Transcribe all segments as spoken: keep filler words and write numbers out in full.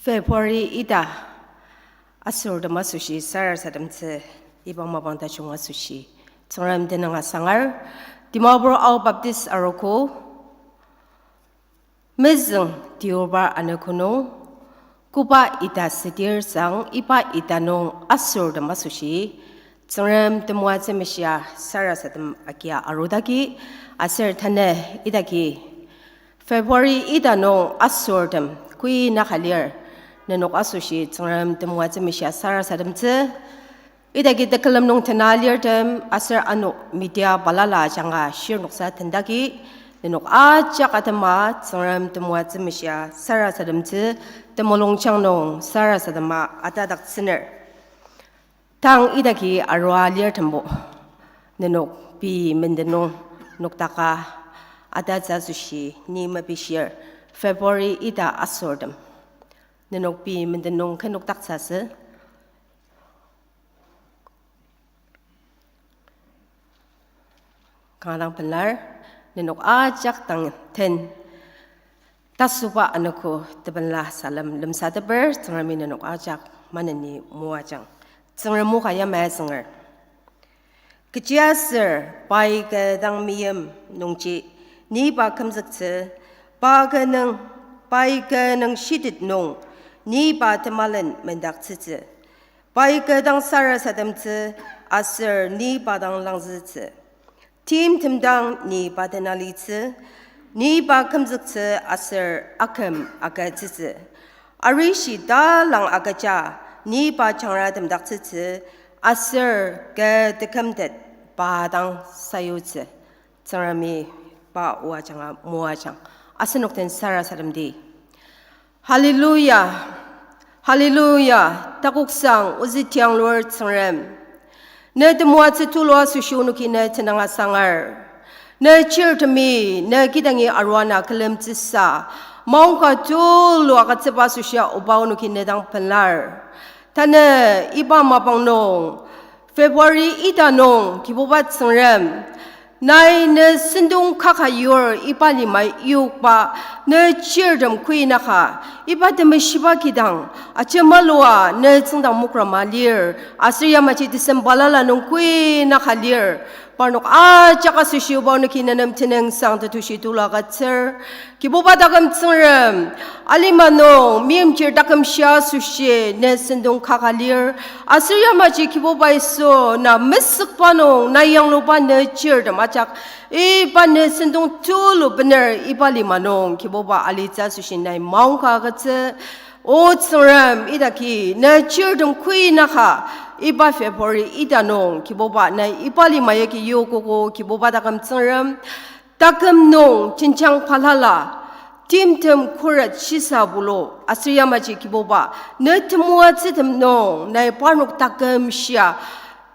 February ita asortem asoshi sarasademtsü iba mapang tajung asoshi Tsüngrem tenüng asangar, Dimapur Ao Baptist Arogo, mezüng tiuba anogo nung, koba ita südir sang iba ita nung asortem asoshi Tsüngrem temoatsü meshia sarasadem agia arudaki, aser tanü idaki February ita nung asortem kui naka lir, nenok asoshi Tsüngrem temoatsü meshia sarasademtsü. Idaki tekülem nung tena lirtem aser ano media balala ajanga shirnoksa tendaki, nenok ajak atema Tsüngrem temoatsü meshia sarasademtsü, temulungjang nung sarasadema atadaktsüner. Tang idaki arua lirtembo, nenok pei menden nung noktaka atatsü asoshi ni mepishir, February ita asortem. Nenok pei menden nung ken nokdaktsüsü. Kanga dang pelar, nenok ajak dang ten. Tasüba anogo tebenla salem lemsateper, Tsüngremi nenok ajak maneni moajang. Tsüngrem o ka yamai azünger. Kechiaser pai kü dang meim nungji, ni pa kümzüktsü, pa kü nung, pai kü nung shitet nung, ni pa temalen mendaktsütsü. Pai kü dang sarasademtsü, aser ni pa dang langzütsü. Timtem dang ni pa tenalitsü, ni pa kümzüktsü aser aküm agütsütsü. Arishi talang agüja, ni pa jangra temdaktsütsü, aser kü tekümtet pa dang sayutsü. Tsüngremi pa o ajanga moajang. Asenok den sarasademdi. Hallelujah. Hallelujah. Takoksang ozü tianglur Tsüngrem. Ne temoatsü tulu asoshi onoki ne tenüng asangar. Ne chirtemi, ne kidangi aruana külemtsüsa, maongka tulu agütsüba asoshia oba onoki ne dang pelar. Tanü iba mapang nung, February ita nung, Kibuba Tsüngrem, nai ne sentong kaka yur iba lima yokba, ne chirtem kuinaka, iba temeshiba kidang, ajemalua ne tsüngdang mokrama lir, aser yamaji tesem balala nung kuinaka lir, parnok ajak asoshi oba onoki ne nem tenüngsang tetushi tulu agütsür. Kibuba taküm Tsüngrem, alima nung meimchir taküm shia asoshi ne sentong kaka lir, aser yamaji Kibuba Yisu na mesükba nung na yangluba ne chirtem ajak, iba ne sentong tulu bener iba lima nung Kibuba alitsü asoshi nai maongka agütsü. O Tsüngrem, idaki ne chirtem kuinaka, iba February ita nung Kibuba nai iba lima yagi yokogo Kibuba taküm Tsüngrem. Taküm nung jenjang balala, timtem khuret shisa bulu, aser yamaji Kibuba, ne temoatsütem nung nai parnok taküm shia.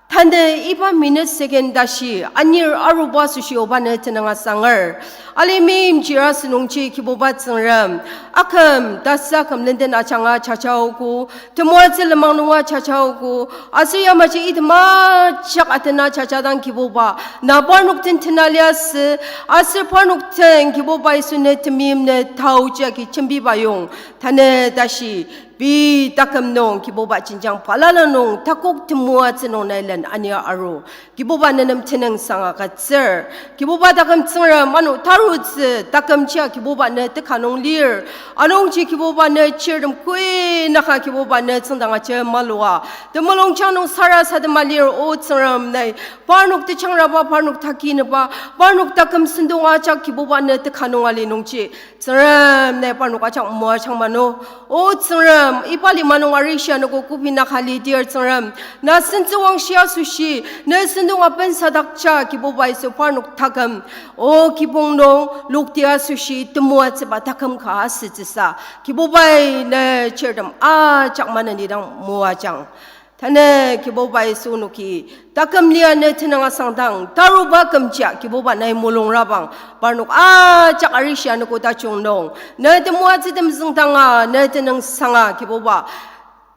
Tanü iba minute second tashi anir aruba asoshi oba ne tenüng asangar. Alima meimchir asünungji Kibuba Tsüngrem, aküm tasa küm lenden ajanga jajaogo, temoatsü lenmang nunga jajaogo, aser yamaji item ajak atena jajadang Kibuba, na parnok den tena liasü, aser parnok den Kibuba Yisu ne temeim ne taoji agi jembiba yong, tanü tashi, pei taküm nung Kibuba jenjang balala nung takok temoatsü nung nai len ania aru. Kibuba ne nem tenüngsang agütsür. Kibuba taküm Tsüngrem ano tarutsü takümjia Kibuba ne teka nung lir. Anungji Kibuba ne chirtem kuinaka Kibuba ne tsüngdang ajemalua temulungjang nung sarasadema lir o Tsüngrem nai. Parnok tejangraba, parnok takineba, parnok taküm sentong ajak Kibuba ne teka nung ali nungji. Tsüngrem nai parnok ajak moajang mano. O Tsüngrem, iba lima nung arishi anogo kübok naka lidir Tsüngrem. Na sentsüwangshi asoshi, ne sentong apensadakja Kibuba Yisu parnok taküm. O kibong nung lokti asoshi temoatsüba taküm ka asütsüsa. Kibubai ne chirtem ajak maneni dang moajang. Tanü Kibuba Yisu onoki, taküm lia ne tenüng asangdang, taruba kümjia Kibuba nai mulungrabang, parnok ajak arishi anogo tajung nung, ne temoatsütem züngdanga, ne tenüngsanga Kibuba.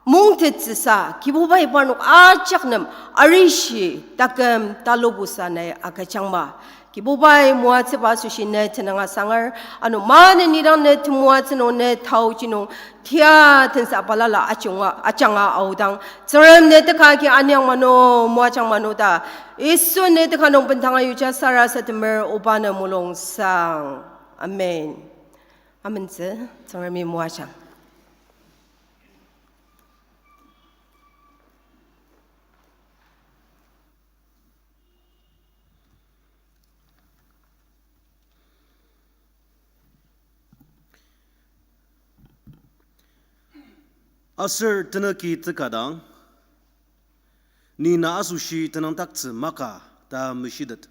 mungtettsüsa, Kibubai parnok ajak nem arishi taküm talubusa nai agüjangma. Kibubai moatsüba asoshi ne tenüng asanger, ano maneni dang ne temoatsü nung ne taoji nung tia tensa balala ajunga, ajanga aodang, Tsüngrem ne teka agi aniang mano, moajang mano ta, Yisu ne teka nung bendanga yuja sarasademer oba ne mulungsang. Amen. Amentsü, Tsüngremi moajang. Aser tenüki tekadang, ni na asoshi tenüngdaktsü maka ta meshitet.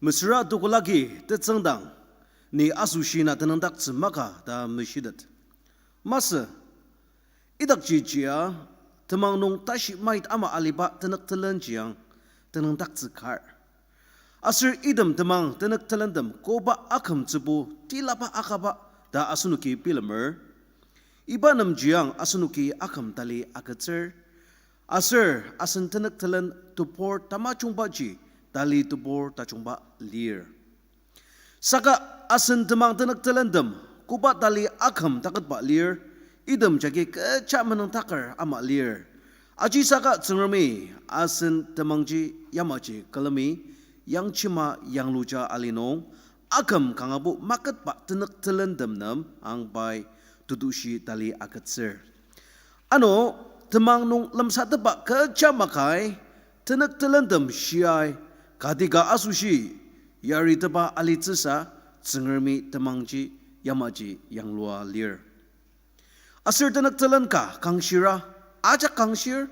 Mesüra tokolagi tetsüngdang, ni asoshi na tenüngdaktsü maka ta meshitet. Masü, idakji jia, temang nung tashi mait ama aliba tenük telenjiang tenüngdaktsü kar. Aser item temang tenük telentem koba akümtsübo tilaba akaba ta asenoki bilemer. Iba nemjiang asenoki aküm tali agütsür. Aser asen tenük telen tebur tamajungbaji tali tebur tajungba lir. Saka asen temang tenük telentem koba tali aküm taketba lir, item jagi kecha menüngdaker ama lir. Ajisaka Tsüngremi asen temangji yamaji külemi yangchima yangluja ali nung aküm kangabo maketba tenük telentem nem angbai tetushi tali agütsür. Ano, temang nung lemsatepba kecha makai, tenük telentem shiai, kadika asoshi, yaritepa alitsüsa, Tsüngremi temangji yamaji yanglua lir. Aser tenük telen ka kangshira, ajak kangshir,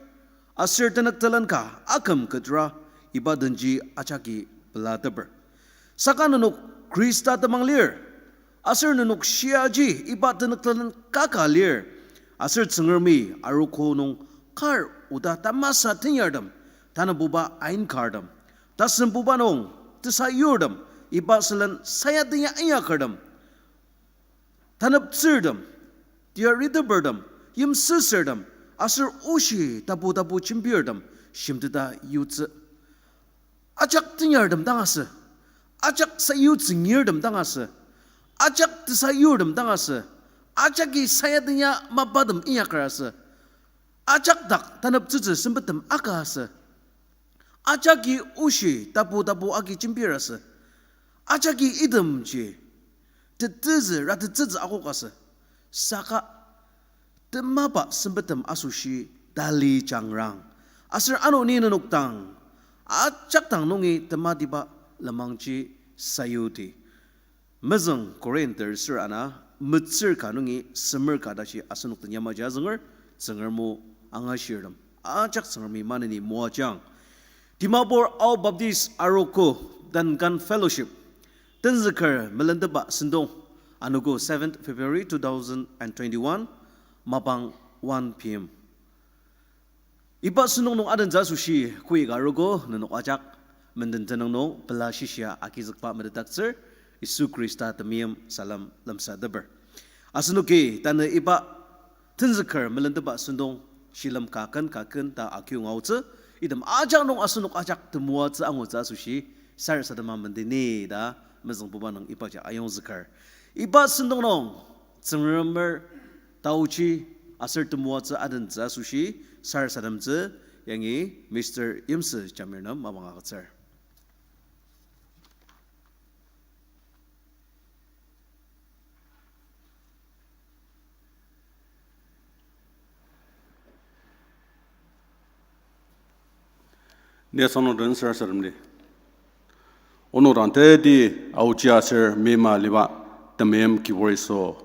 aser tenük telen ka aküm ketra, iba denji ajaki pelateper. Saka nenok Khrista temang lir. Aser nenok shiaji iba tenük telen kaka lir. Aser Tsüngremi arogo nung kar oda tamasa tenyartem, tanabuba ainkartem, tasembuba nung tesayurtem, iba sülen sayatenya inyakertem, taneptsürtem, teyaritepertem, yimsüsürtem, aser oshi tapu tapu jembirtem, shimteta yutsü. Ajak tenyartem dang asü, ajak sayutsü ngirtem dang asü, ajak tesayurtem dang asü, ajaki sayatenya mapatem inyaker asü, ajak dak taneptsütsü sempettem aka asü, ajaki oshi tapu tapu agi jembir asü, ajaki itemji tetezü ratetezü akok asü, saka temaba sempettem asoshi tali jangrang. Aser ano ni nenok dang, ajak dang nungi tematiba lenmangji sayuti. Mezüng Korinter ser ana, metsür ka nungi semer ka tashi asenok den yamaji azünger, Tsüngrem o angashirtem. Ajak Tsüngremi maneni moajang. Dimapur Ao Baptist Arogo Duncan Fellowship tenzüker melenteba sentong, anogo seventh February two thousand and twenty-one, mapang one P M. Iba sentong nung adentsü asoshi koika arogo nenok ajak menden tenüng nung pela shishia agizükba metetdaktsür, Yisu Khrista temeim salem lemsateper. Asenoki tanü iba tenzüker melenteba sentong shilem kaken kaken ta akiu ngaotsü, item ajak nung asenok ajak temoatsü angutsü asoshi sarasadema mendeni ta mezüngbuba nung ibaji ayongzüker. Iba sentong nung Tsüngremer taochi aser temoatsü adentsü asoshi sarasademtsü yangi Mister Yimsü Jamir nem mapang agütsür. Ni asenok den sarasademdi. Onok dang teti aochi aser mima liba temeim Kibur Yisu.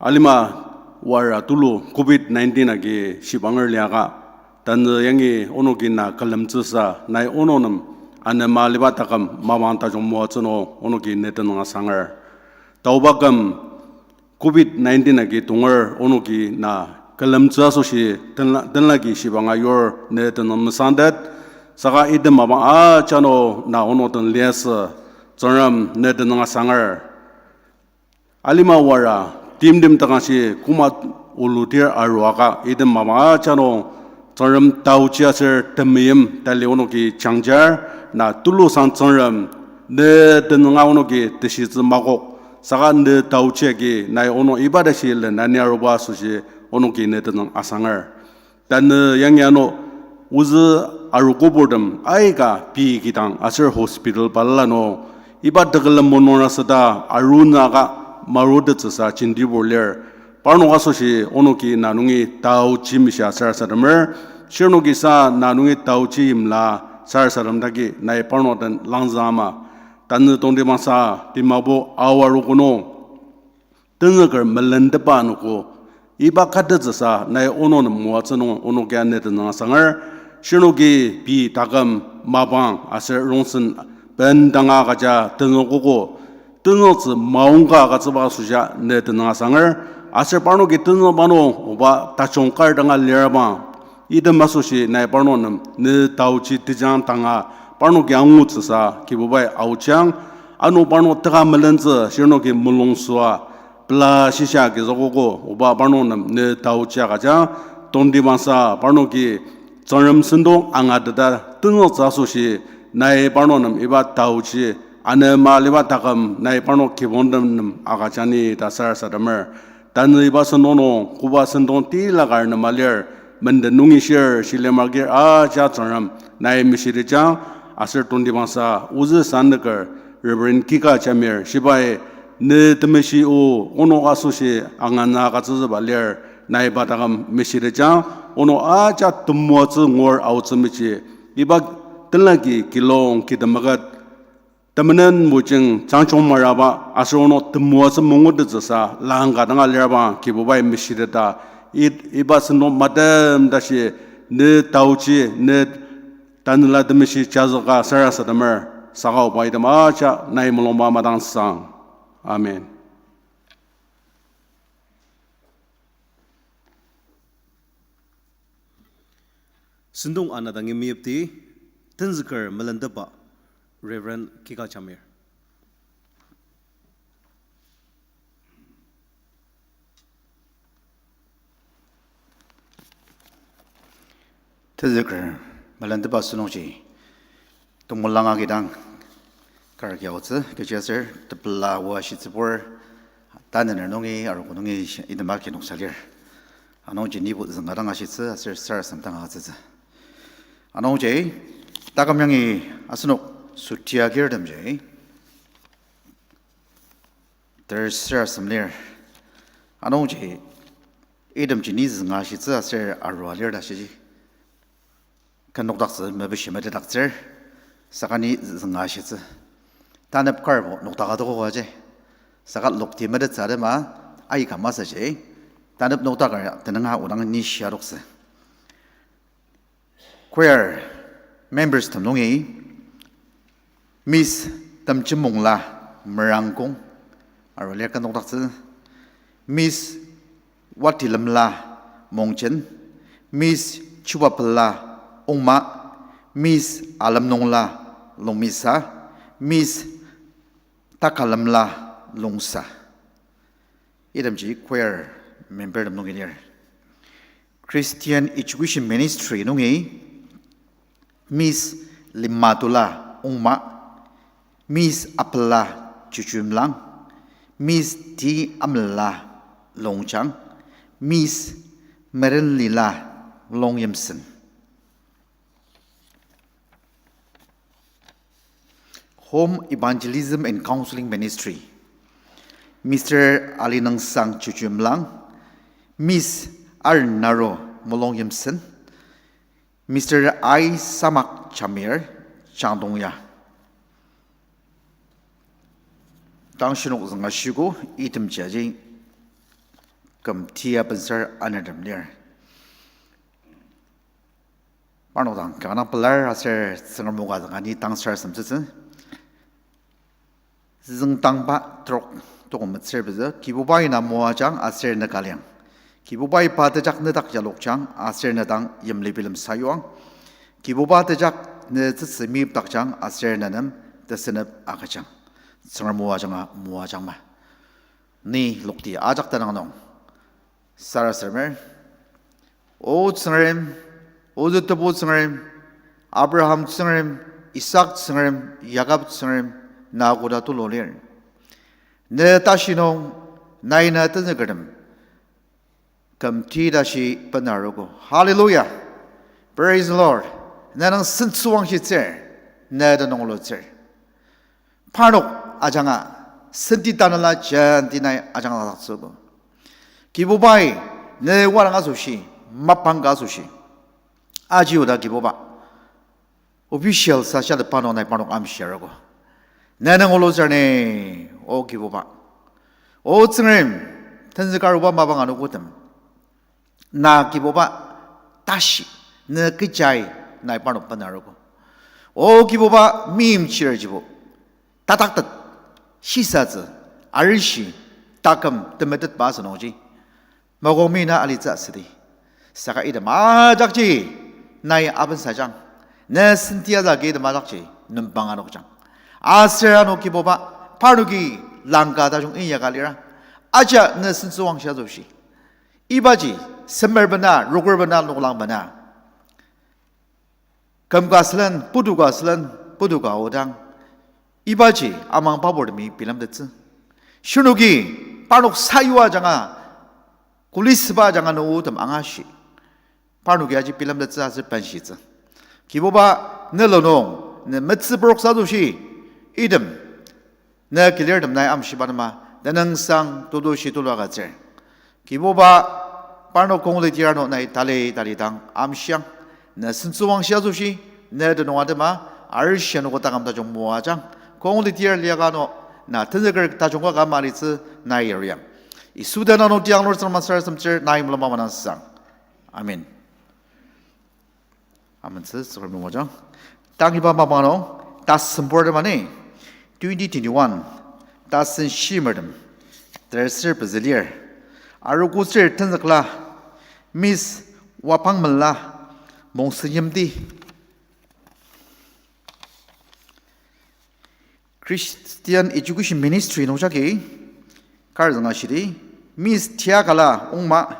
Alima wara tulu covid nineteen agi shibanger liaka, tanü yangi onoki na külemtsüsa nai onok nem anema liba taküm mapang tajung moatsü nung onoki ne tenüng asanger. Taoba küm covid nineteen agi tonger onoki na külemtsü asoshi tenla-, tenlaki shibanga yur ne tenüng mesangtet, saka item mapang ajak nung na onok den liasü, Tsüngrem ne tenüng asanger. Alima wara timtem takangshi koma olutir aruaka, item mapang ajak nung Tsüngrem taochi aser temeim tali onoki jangjar, na tulusang Tsüngrem, ne tenüng onoki teshitsü makok, saka ne taochi agi nai onok iba tashi lenani aruba asoshi onoki ne tenüng asanger. Tanü yangi ano ozü arogo purtem aika pei kidang aser hospital balala nung iba tekülem monung asüta arunaka marutettsüsa jentibur lir. Parnok asoshi onoki na nungi taochi mishia sarasademer, shirnoki sa na nungi taochi imla sarasadem dagi nai parnok den langzüma. Tanü tongtibangsa Dimapur Ao arogo nung tenzüker melentepa anogo, iba katettsüsa nai onok nem moatsü nung onoki ya ne tenüng asanger, shirnoki pei taküm mapang aser rongsen bendanga agüja tenzükogo, tenzüktsü maongka agütsüba asoshia ne tenüng asanger, aser parnoki tenzükba nung oba tajung kar danga lirabang, item asoshi nai parnok nem ne taochi tejang tanga parnoki angutsüsa Kibubai aochiang, ano parnok teka melentsü shirnoki mulungsüa pela shisa agizükogo, oba parnok nem ne taochi agüjang, tongtibangsa parnoki Tsüngrem sentong angateta tenzüktsü asoshi nai parnok nem iba taochi anema aliba taküm nai parnok kibongtem nem agüjang ni ta sarasademer. Tanü iba sentong nung koba sentong tila kar nem alir, menden nungi shir shilem agir ajak Tsüngrem nai meshitejang, aser tongtibangsa ozü sandeker Reverend Kika Jamir shibai ne temeshi o onok asoshi angana agütsütsüba lir, nai pa taküm meshitejang, onok ajak temoatsü ngur aotsü meji, iba tenlaki kilong kitem akat temenen mojing jangjung maraba aser onok temoatsü mangutettsüsa langka danga lirabang Kibubai meshiteta, i- iba sentong matem tashi ne taochi ne tanela temeshi jazüka sarasademer, saka oba item ajak nai mulungba madangsang. Amen. Sentong ana dangi meyipti, tenzüker melentepa, Reverend Kika Jamir. Tenzüker melentepa sentongji tongmulanga kidang kar kiaotsü kechiaser tepela oa shitsübur, tanü nungi arogo nungi item agi noksa lir. Anungji nibo zünga dang ashitsü aser sarasadem dang agütsütsü. Anungji taküm yangi asenok sutiagirtemji ter sarasadem lir. Anungji itemji ni zünga ashitsü aser arua lir ta shiji. Ken nokdaktsü mepishi metetdaktsür, saka ni zünga ashitsü. Tanep karbo nokdaka adokogo aji. Saka lokti metettsü atema aika masaji, tanep nokdaker tenüng a odang ni shia adoktsü. Choir members tem nungi Miss Temjemongla Merangkong, arua lir ken nokdaktsü. Miss Watilemla Mongchen, Miss Chubapela Ongma, Miss Alemnongla Longmisa, Miss Takalemla Longsa. Itemji choir member tem nungi lir. Christian Education Ministry nungi Miss Limatula Ongma, Miss Apela Chuchumlang, Miss T Amela Longjang, Miss Merenlila Longyimsen. Home Evangelism and Counseling Ministry, Mister Alinangsang Chuchumlang, Miss Arnaro Molongyimsen, Mister I Samak Jamir, Changdongya. Tang shinok zünga shiko, itemji aji küm tia bensar anertem lir. Parnok dang kanga pelar aser Tsüngrem o ka zünga ni tang sarasademtsütsü. Züngdangba trok toko metsür pezü, Kibubai na moajang aser ne kaliang. Kibubai pa tejak nedak yalokjang aser ne dang yimli bilem sayuang. Kibuba tejak ne tsütsü meyipdakjang aser ne nem tesenep agüjang. Tsüngrem o ajanga moajangma. Ni lokti ajak tenang nung Sarasademer. O Tsüngrem, ozü tebu Tsüngrem, Abraham Tsüngrem, Isak Tsüngrem, Jakob Tsüngrem, na koda tulu lir. Ne tashi nung, nai na tenzükertem kümti tashi benarogo. Hallelujah. Praise the Lord. Ne nung sentsüwangshitsür, ne tenüng olutsür. Parnok ajanga, senti tanela jenti nai ajanga laktsüogo. Kibubai, ne warang asoshi, mapang ka asoshi, aji oda Kibuba official sasha de parnok nai parnok amshiarogo. Ne nung olutsür ni, O Kibuba. O Tsüngrem, tenzüker aruba mapang anogotem, na Kibuba tashi, ne kechai nai parnok benarogo. O Kibuba, meimchirjibo tataktet, shisatsü, arishi, taküm temetetba asünungji, makong mina alitsü asüdi. Saka item ajakji nai abensajang, ne senti azagi item ajakji nembang anokjang. Aser ano Kibuba, parnoki langka tajung inyaka lira, ajak ne sentsüwangshi asoshi, ibaji semer bena, roker bena, noklang bena, küm ka sülen, putu ka sülen, putu ka aodang, ibaji amang paburtemi bilemtettsü. Shirnoki parnok sayua ajanga, kulisüba ajanga nüotem angashi, parnoki aji bilemtettsü aser benshitsü. Kibuba, ne lo nung, ne metsüburoksa asoshi, item ne kilirtem nai amshiba atema, tenüngsang tetushi tulu agütsür. Kibuba, parnok kong litir ano nai tali talidang amshiang, ne sentsüwangshi asoshi, ne tenüng atema, arishi anogo taküm tajung moajang, kong litir liaka ano, na tenzüker tajung ka kama alitsü nai yariang. Yisu tenüng nung tiang lur Tsüngrem sarasademtsür nai mulung manasang. Amen. Amentsü Tsüngrem moajang. Tang iba mapang nung, tasen purtem ani, twenty twenty-one, tasen shimertem, terser pezü lir. Arogotsür tenzükla, Miss Wapang Mela, Mongsenyimti. Christian Education Ministry nung jagi kar zünga shidi, Miss Tiakala Ongma,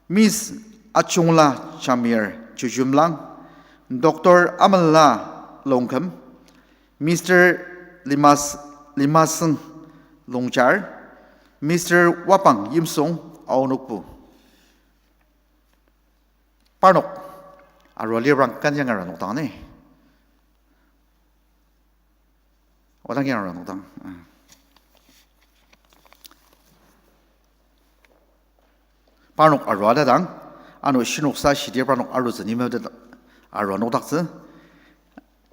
Miss Achungla Jamir Chujumlang, Doctor Amela Longkem, Mister Limas-, Limaseng Longchar, Mister Wapang Yimsung Aonokpu. Parnok arua lirang kan yangra nokdang ni. Odang yangra nokdang. Parnok arua dadang, ano shinoksa shidir parnok arutsü nimete arua nokdaktsü.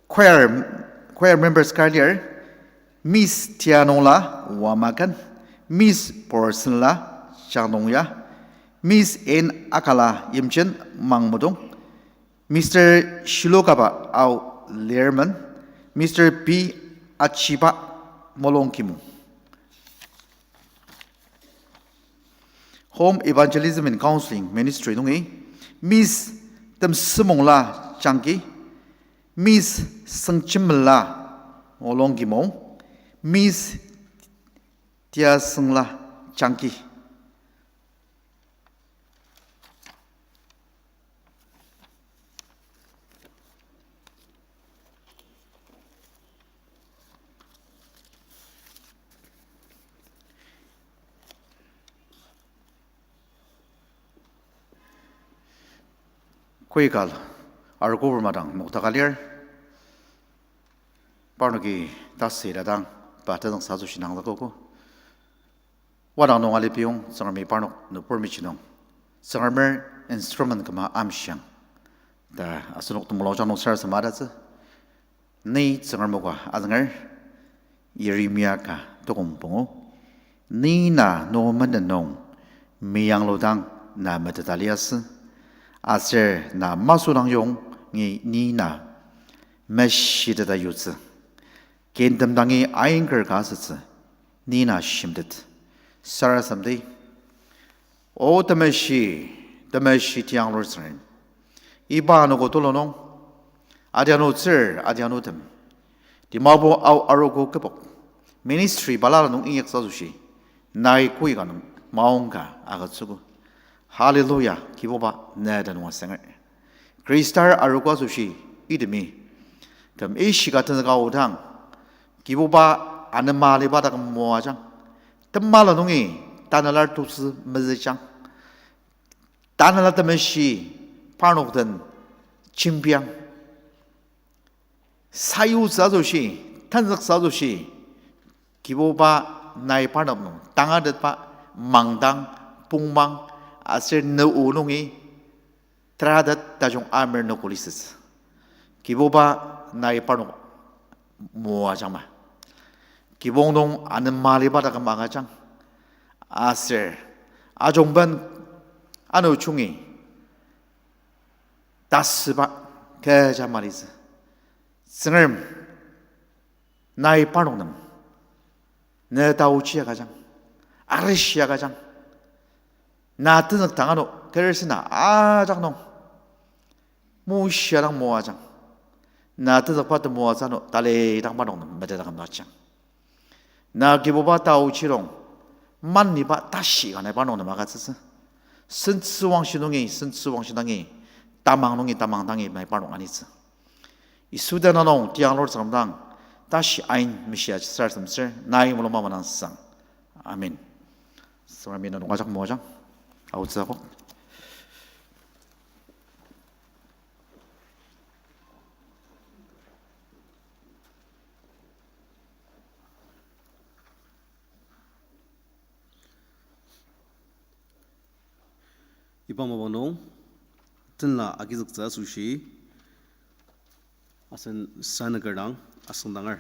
Choir, choir members kar lir, Miss Tianongla Wamakan, Miss Porsenla Changdongya, Miss N Akala Yimchen Mangmudong, Mister Shilokaba Ao Lerman, Mister P Achiba Molongkimung. Home Evangelism and Counseling Ministry nungi, Miss Temsümongla Changki, Miss Sengchimela Molongkimung, Miss Tiasengla Changki. Koika arogo pur madang nokdaka lir. Parnoki tasü ladang pa tenüngsang asoshi nangzükogo. Wadang nung alipiyong Tsüngremi parnok nübur mejidong, Tsüngremer instrument küma amshiang ta asenok temulungjang nung sarasadem adattsü. Ni Tsüngrem o ka azünger, Yeremia ka tokong pungu. Ni na no menden nung meyangludang na meteta liasü, aser na masü dang yongi ni na meshiteta yutsü. Kintem dangi ainger ka asütsü, ni na shimtet. Sarasademdi. O temeshi, temeshi tianglur Tsüngrem, iba anogo tulu nung, adianutsür, adianutem, Dimapur Ao arogo kübok ministry balala nung inyaktsü asoshi, nai koika nung maongka agütsüogo. Hallelujah, Kibuba, ne tenüng asanger. Khristar arogo asoshi, itemi küm ishika tenzüka aodang, Kibuba, anema aliba taküm moajang. Temela nungi, tanela tutsü mezüjang. Tanela temeshi, parnok den jembiang. Sayutsü asoshi, tenzüktsü asoshi, Kibuba, nai parnok nung tangatetba mangdang, pongmang, aser ne o nungi teratet tajung amer noko lisütsü. Kibuba, nai parnok moajangma. Kibong nung anema aliba taküm angajang. Aser ajungben ano jungi tasüba kecha malitsü. Tsüngrem, nai parnok nem ne taochi agüjang, arishi agüjang. Na tenzük dang ano tersena ajak nung mushia dang moajang. Na tenzükba temoatsü ano talidang parnok nem metet akümdakjang. Na Kibuba taochi nung maniba tashi ka nai parnok nem agütsütsü. Sentsüwangshi nungi, sentsüwangshi dangi, tamang nungi, tamang dangi nai parnok anitsü. Yisu tenüng nung tiang lur Tsüngrem dang tashi ain meshia sarasademtsür, nai mulung mamangsang. Amen. Tsüngremi nenok ajak moajang. Aotsü akok. Iba mapang nung tenla agizüktsü asoshi asen sanüker dang asüngdanger.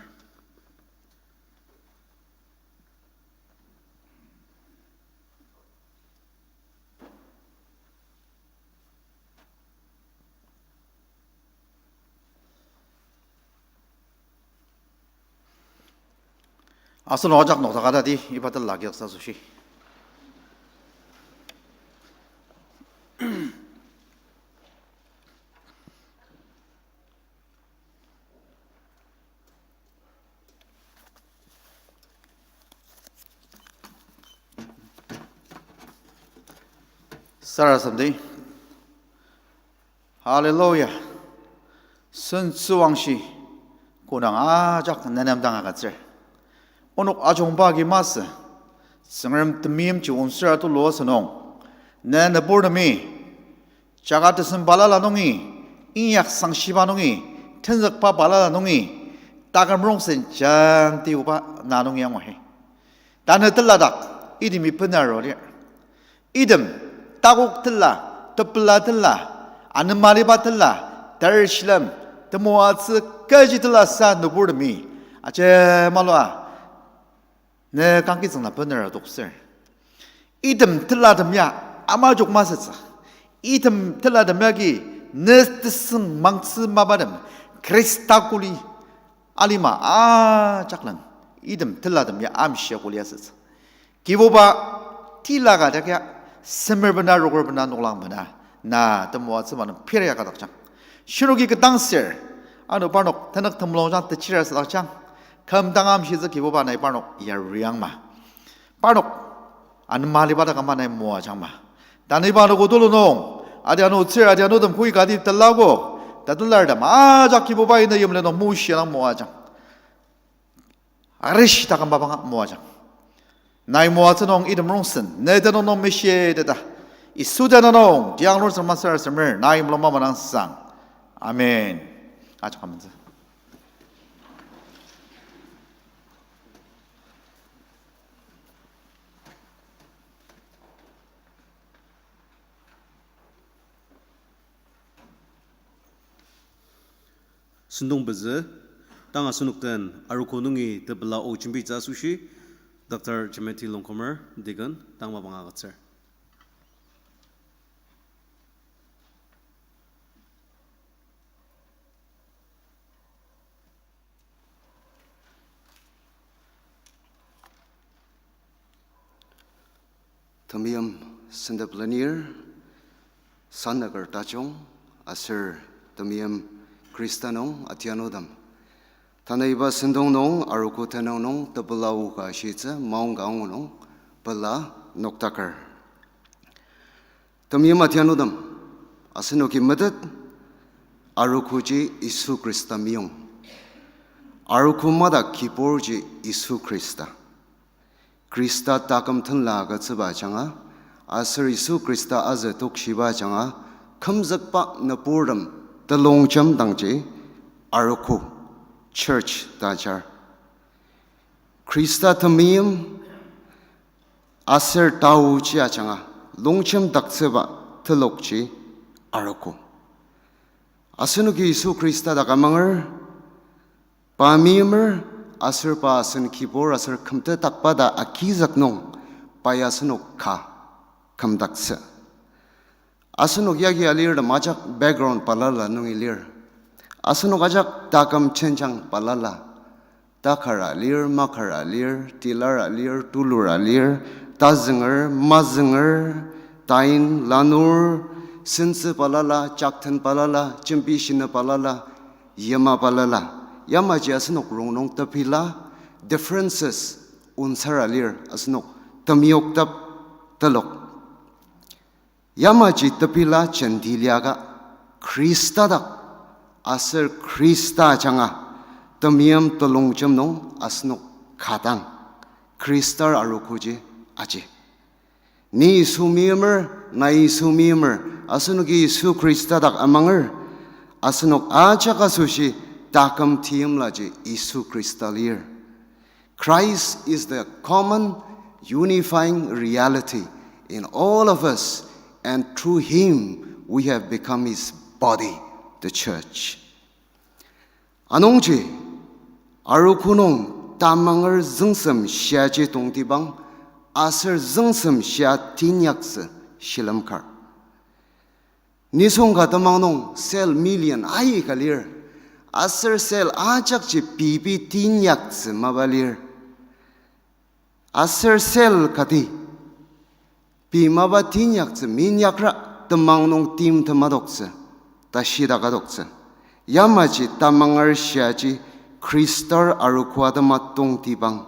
Asenok ajak nokdaka tati iba tenla agizüktsü asoshi. Sarasademdi. Hallelujah. Sentsüwangshi kodang ajak nenem dang agütsür. Onok ajungba agi masü, Tsüngrem temeimji onsür atulu asünung, ne nüburtemi jaka tesem balala nungi, inyak sangshiba nungi, tenzükba balala nungi, taküm rongsen jenti oba na nungi anguhi. Tanü teladak, itemi benaru lir. Item, takok tela, tepela tela, anema aliba tela, tershilem, temoatsü kechi tela sa nüburtemi, ajemalua ne kangkitsüng na benera toksür. Item telatem ya amajok masütsü. Item telatem yagi ne tesüng mangtsü mapatem Khrista kuli alima ajaklen item telatem ya amshia kuli asütsü. Kibuba tila ka dak ya semer bena, rokur bena, noklang bena, na temoatsü ma nem pir ya ka dakjang. Shinoki ketdangsür, ano parnok tenük temulungjang techira sü dakjang. Küm dang amshitsü Kibuba nai parnok yariang ma. Parnok anema aliba taküm nai moajang ma. Tanü iba anogo tulu nung, adi ano tsür, adi anotem koi kati telago, tatelartem ajak Kibubai ne yimli nung mushi nung moajang. Arishi taküm mapanga moajang. Nai moatsü nung item rongsen ne tenüng nung meshitettsü. Yisu tenüng nung tiang lur Tsüngrem sarasademer, nai mulung mamangsang. Amen. Ajak amentsü. Sentong pezü, tang asenok den arogo nungi tepela o jembitsü asoshi, Doctor Timothy Longkumer, Deacon, tang mapang agütsür. Temeim sentep lenir, sanüker tajung, aser temeim Khrista nung atianutem. Tanü iba sentong nung arogo tenüng nung tepela o ka shitsü maongka angu nung pela noktaker. Temeim atianutem, asenoki metet, arogoji Yisu Khrista meyong. Arogo madak kiburji Yisu Khrista. Khrista taküm tenla agütsüba ajanga, aser Yisu Khrista azü tokshiba ajanga, kümzükba nüburtem telongjem dangji arogo, church ta ajar. Khrista temeim aser taoji ajanga longjemdaktsüba telokji arogo. Asenoki Yisu Khrista dak amanger, pa meimer, aser pa asen kibur aser kümtetdakba ta agizük nung, pai asenok ka kümdaktsü. Asenok yagi alirtem ajak background balala nungi lir. Asenok ajak taküm jenjang balala. Takara lir, makara lir, tilara lir, tulura lir, tazünger, mazünger, tain, lanur, sentsü balala, jakten balala, jembi shina balala, yima balala. Yamaji asenok rongnung tepela, differences onsara lir, asenok temyoktep telok. Yamaji tepela jenti liaka, Khrista dak aser Khrista ajanga temeim telongjem nung asenok ka dang, Khristar arogoji aji. Ni Yisu meimer, nai Yisu meimer, asenoki Yisu Khrista dak amanger, asenok ajak asoshi taküm teimlaji Yisu Khrista lir. Christ is the common unifying reality in all of us, and through him we have become his body, the church. Anungji, arogo nung tamanger züngsem shiaji tongtibang, aser züngsem shia teinyaktsü shilem kar. Nisung ka temang nung cell million aika lir, aser cell ajakji pei pei teinyaktsü mapa lir. Aser cell kati pei mapa teinyaktsü minyakra temang nung timtem adoktsü, tashidak adoktsü. Yamaji tamanger shiaji Khristar arogo atema tongtibang,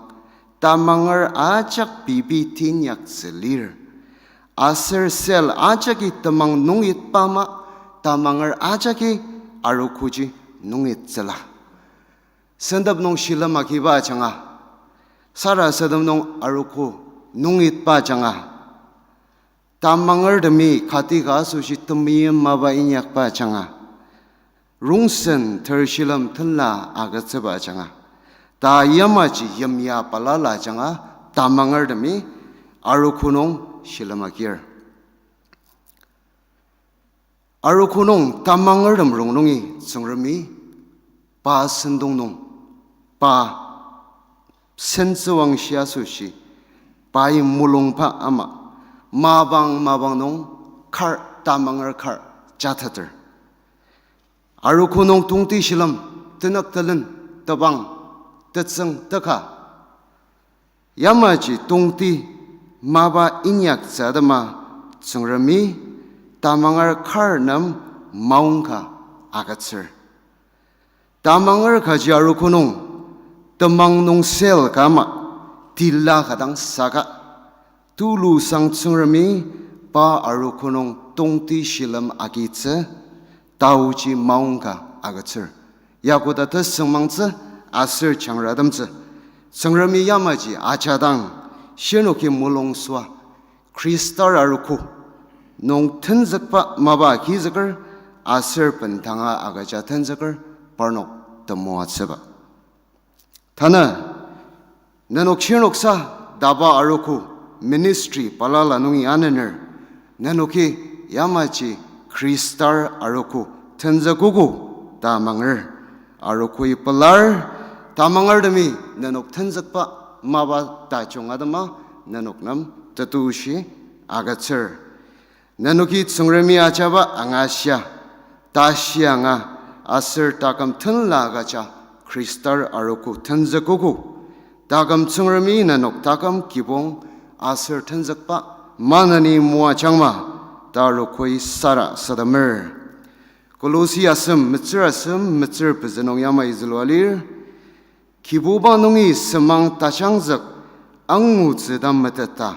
tamanger ajak pei pei teinyaktsü lir. Aser cell ajaki temang nungitba ama, tamanger ajaki arogoji nungitsüla. Sentep nung shilem agiba ajanga, sarasadem nung arogo nungitba ajanga, tamangertemi kati ka asoshi temeim mapa inyakba ajanga, rongsen ter shilem tenla agütsüba ajanga, ta yamaji yimya balala ajanga, tamangertemi arogo nung shilem agir. Arogo nung tamangertem rongnungi Tsüngremi pa sentong nung, pa sentsüwangshi asoshi, pai mulungba ama, mapang mapang nung kar, tamanger kar jateter. Arogo nung tongti shilem, tenük telen, tebang, tetsüng, teka, yamaji tongti mapa inyaktsü atema Tsüngremi tamanger kar nem maongka agütsür. Tamanger kaji arogo nung temang nung cell ka ama tila ka dang saka, tulusang Tsüngremi pa arogo nung tongti shilem agitsü, taoji maongka agütsür. Yakoda tesüngmangtsü aser jangratemtsü. Tsüngremi yamaji ajadang, shirnoki mulung süa, Khristar arogo nung tenzükba mapa agizüker, aser bendanga agüja tenzüker, parnok temoatsüba. Tanü, nenok shirnoksa DABA arogo ministry balala nungi anener, nenoki yamaji Khristar arogo tenzükogo ta amanger. Arogoi pelar, tamangertemi nenok tenzükba mapa tajung atema nenok nem tetushi agütsür. Nenoki Tsüngremi ajaba angashia, tashi anga, aser taküm tenla agüja Khristar arogo tenzükogo. Taküm Tsüngremi nenok taküm kibong aser tenzükba maneni moajangma ta arogoi sarasademer. Kolosi asem metsür asem metsür pezü nung yamai zülua lir. Kibuba nungi semang tajangzük angutsü ta meteta,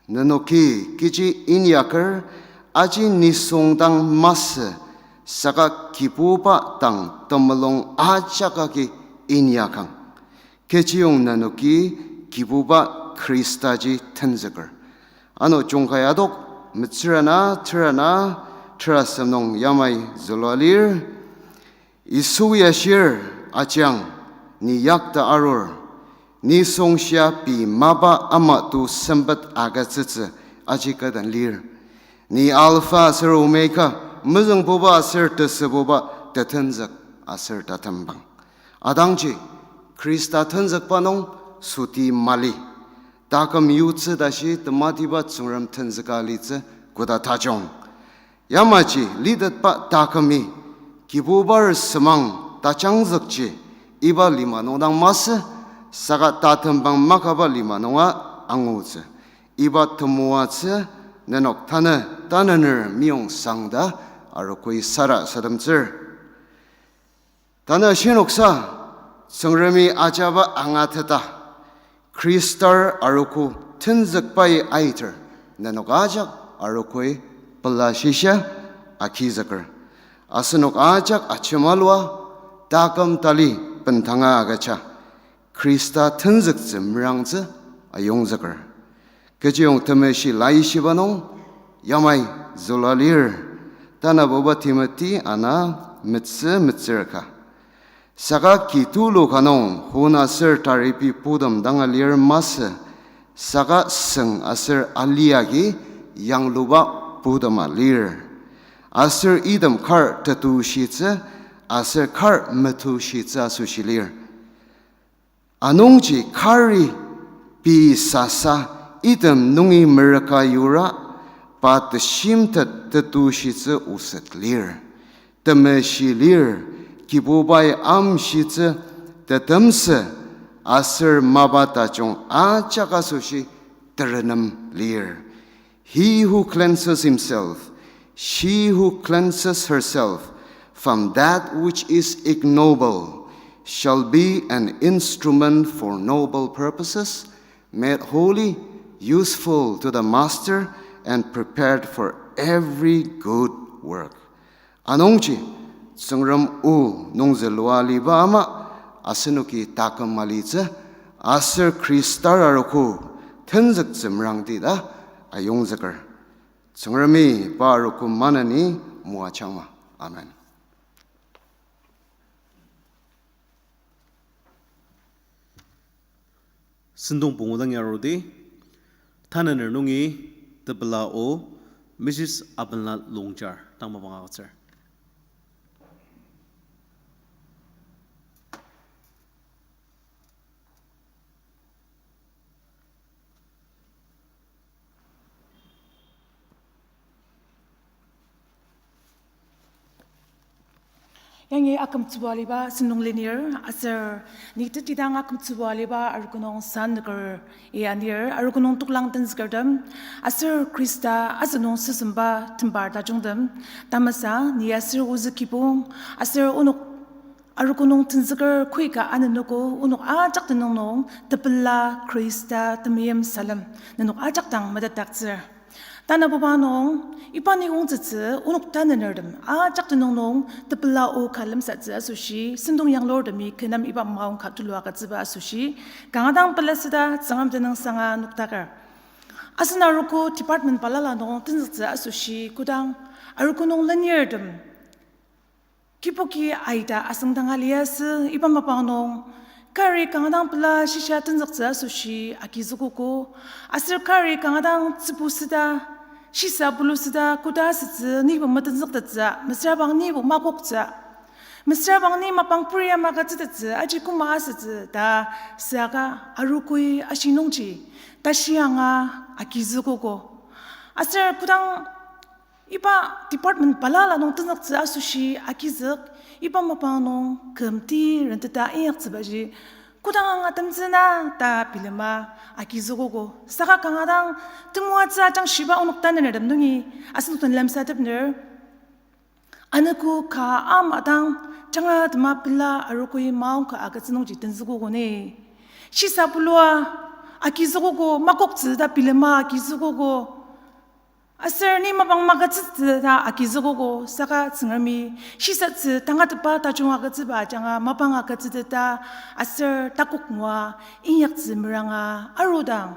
Nenoki kechi inyaker, aji nisung dang masü, saka Kibuba dang temulung ajak agi inyakang. Kechiyong nenoki Kibuba Khristaji tenzüker. Ano jungkai adok, metsürana, terana, terasem nung yamai zülua lir. Yisu ya shir, ajiang, ni yakta arur, nisung shia pei mapa ama to sempet agütsütsü aji kü den lir. Ni Alpha aser Omega, mezüngbuba aser tesübuba, tetenzük aser tatembang. Adangji, Khrista tenzükba nung süti mali. Taküm yutsü tashi tematiba Tsüngrem tenzüka litsü koda tajung. Yamaji litetba takümi, Kibubar semang tajangzükji, iba lima nung dang masü, saka tatembang makaba lima nunga angutsü. Iba temoatsü nenok tanü, tanüner meyong sangta arogoi sarasademtsür. Tanü shinoksa, Tsüngremi ajaba angateta, Khristar arogo tenzükbai aiter, nenok ajak arogoi pela shisa agizüker. Asenok ajak ajemalua, taküm tali bendanga agüja, Khrista tenzüktsü merangtsü ayongzüker. Kechiyong temeshi laishiba nung yamai zülua lir. Tanabuba Timothy ana metsü metsür ka. Saka kitulu ka nung hon aser taribi putem danga lir masü, saka süng aser ali agi yangluba putema lir. Aser item kar tetushitsü, aser kar metushitsü asoshi lir. Anungji kari pei sasa item nungi merüka yura, pa teshimtet tetushitsü oset lir. Temeshi lir, Kibubai amshitsü tetemsü aser mapa tajung ajak asoshi terenem lir. He who cleanses himself, she who cleanses herself from that which is ignoble shall be an instrument for noble purposes, made holy, useful to the master, and prepared for every good work. Anungji, Tsüngrem o nung zülua liba ama, asenoki taküm alitsü, aser Khristar arogo tenzüktsü merangti ta ayongzüker. Tsüngremi pa arogo maneni moajangma. Amen. Sentong pungu dang yarudi, tanüner nungi tepela o, Missus Abenla Longchar, tang mapang agütsür. Yangi akümtsüba aliba sentong lenir, aser ni tetidang akümtsüba aliba arogo nung sannüker i anir, arogo nung toklang tenzükertem, aser Khrista asünung süsemba tembar tajungtem, tamasa ni aser ozü kibong, aser onok arogo nung tenzüker koika anenogo, onok ajak tenüng nung tepela Khrista temeim salem nenok ajak dang metetdaktsür. Tanabuba nung, iba ni ongtsütsü onok tanünertem ajak tenüng nung tepela o ka lemsattsü asoshi, sentong yanglurtemi kü nem iba maong ka tulua agütsüba asoshi, kanga dang pela süda Tsüngrem tenüng sanga nokdaker. Asen arogo department balala nung tenzüktsü asoshi kodang arogo nung lenirtem kibuki aita asüngdanga liasü iba mapang nung, kari kanga dang pela shisa tenzüktsü asoshi agizükogo, aser kari kanga dang tsübu süda, shisa bulu süda koda asütsü nibo metenzüktettsü, mesüra bang nibo makoktsü, mesüra bang ni mapang puri ama ka tsütettsü, aji koma asütsü ta süaka arogoi ashi nungji tashi anga agizükogo. Aser kodang iba department balala nung tenzüktsü asoshi agizük, iba mapang nung kümti renteta inyaktsübaji kodang anga temtsüna ta bilema agizükogo. Saka kanga dang temoatsü ajang shiba onok tanünertem nungi asenok den lemsatepner, anogo ka ama dang janga tema pela arogoi maong ka agütsü nungji tenzükogo ni. Shisa bulua, agizükogo, makoktsü ta bilema agizükogo. Aser ni mapang magütsütsü ta agizükogo, saka Tsüngremi shisatsü tangatetba tajung agütsüba ajanga mapang agütsüteta aser takok ngua inyaktsü meranga arudang,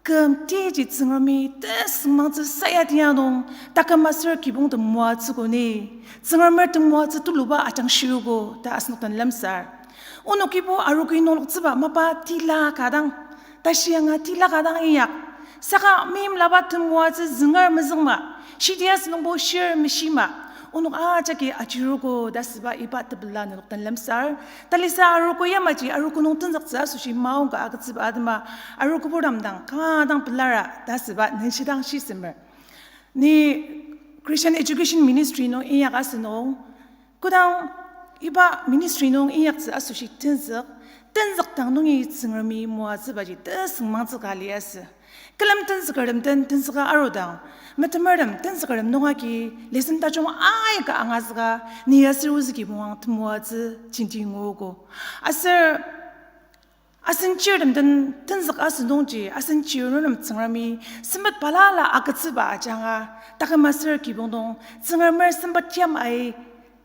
küm tiji Tsüngremi tesüngmangtsü sayati anung, taküm aser kibong temoatsüko ni, Tsüngremer temoatsü tuluba ajangshiogo ta asenok den lemsar. Onokibo arogo nungloktsüba mapa tila ka dang, tashi anga tila ka dang inyak. Saka meimlaba temoatsü zünger mezüngma, shidi asünungbo shir meshima, onok ajaki ajirogo ta asüba iba tepela nenok den lemsar. Talisa arogo yamaji arogo nung tenzüktsü asoshi maongka agütsüba atema, arogo purtem dang kanga dang pelara ta asüba nenshidang shisemer. Ni Christian Education Ministry nung inyak asünung, kodang iba ministry nung inyaktsü asoshi tenzük, tenzükdang nungi Tsüngremi moatsübaji tesüngmangtsü ka liasü. Külem tenzükertem den tenzüka arudang, metemertem tenzükertem nung agi lesson tajung aika angazüka, ni aser ozü kibong ang temoatsü jenti nguogo. Aser asen chirtem den tenzük asünungji, asen chirnurtem Tsüngremi sempet balala agütsüba ajanga, taküm aser kibong nung Tsüngremer sempet yamai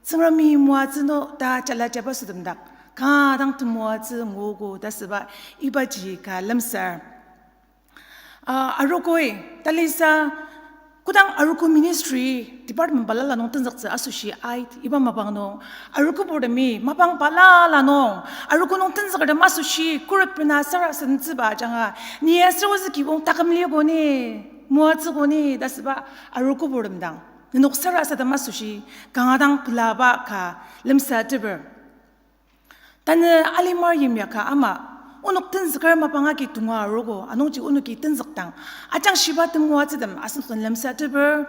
Tsüngremi moatsü no ta jala jaba sütem dak kanga dang temoatsü nguogo ta asüba ibaji ka lemsar. Ah, arogoi, talisa, kodang arogo ministry department balala nung tenzüktsü asoshi ait, iba mapang nung, arogo purtemi mapang balala nung arogo nung tenzükertem asoshi khuret bena sarasademtsüba ajanga, ni aser ozü kibong taküm lioko ni, moatsüko ni ta asüba arogo purtem dang nenok sarasadem asoshi kanga dang pelaba ka lemsateper. Tanü alimar yimya ka ama, onok tenzüker mapang agi tonga arogo, anungji onoki tenzükdang ajangshiba temoatsütem asenok den lemsateper.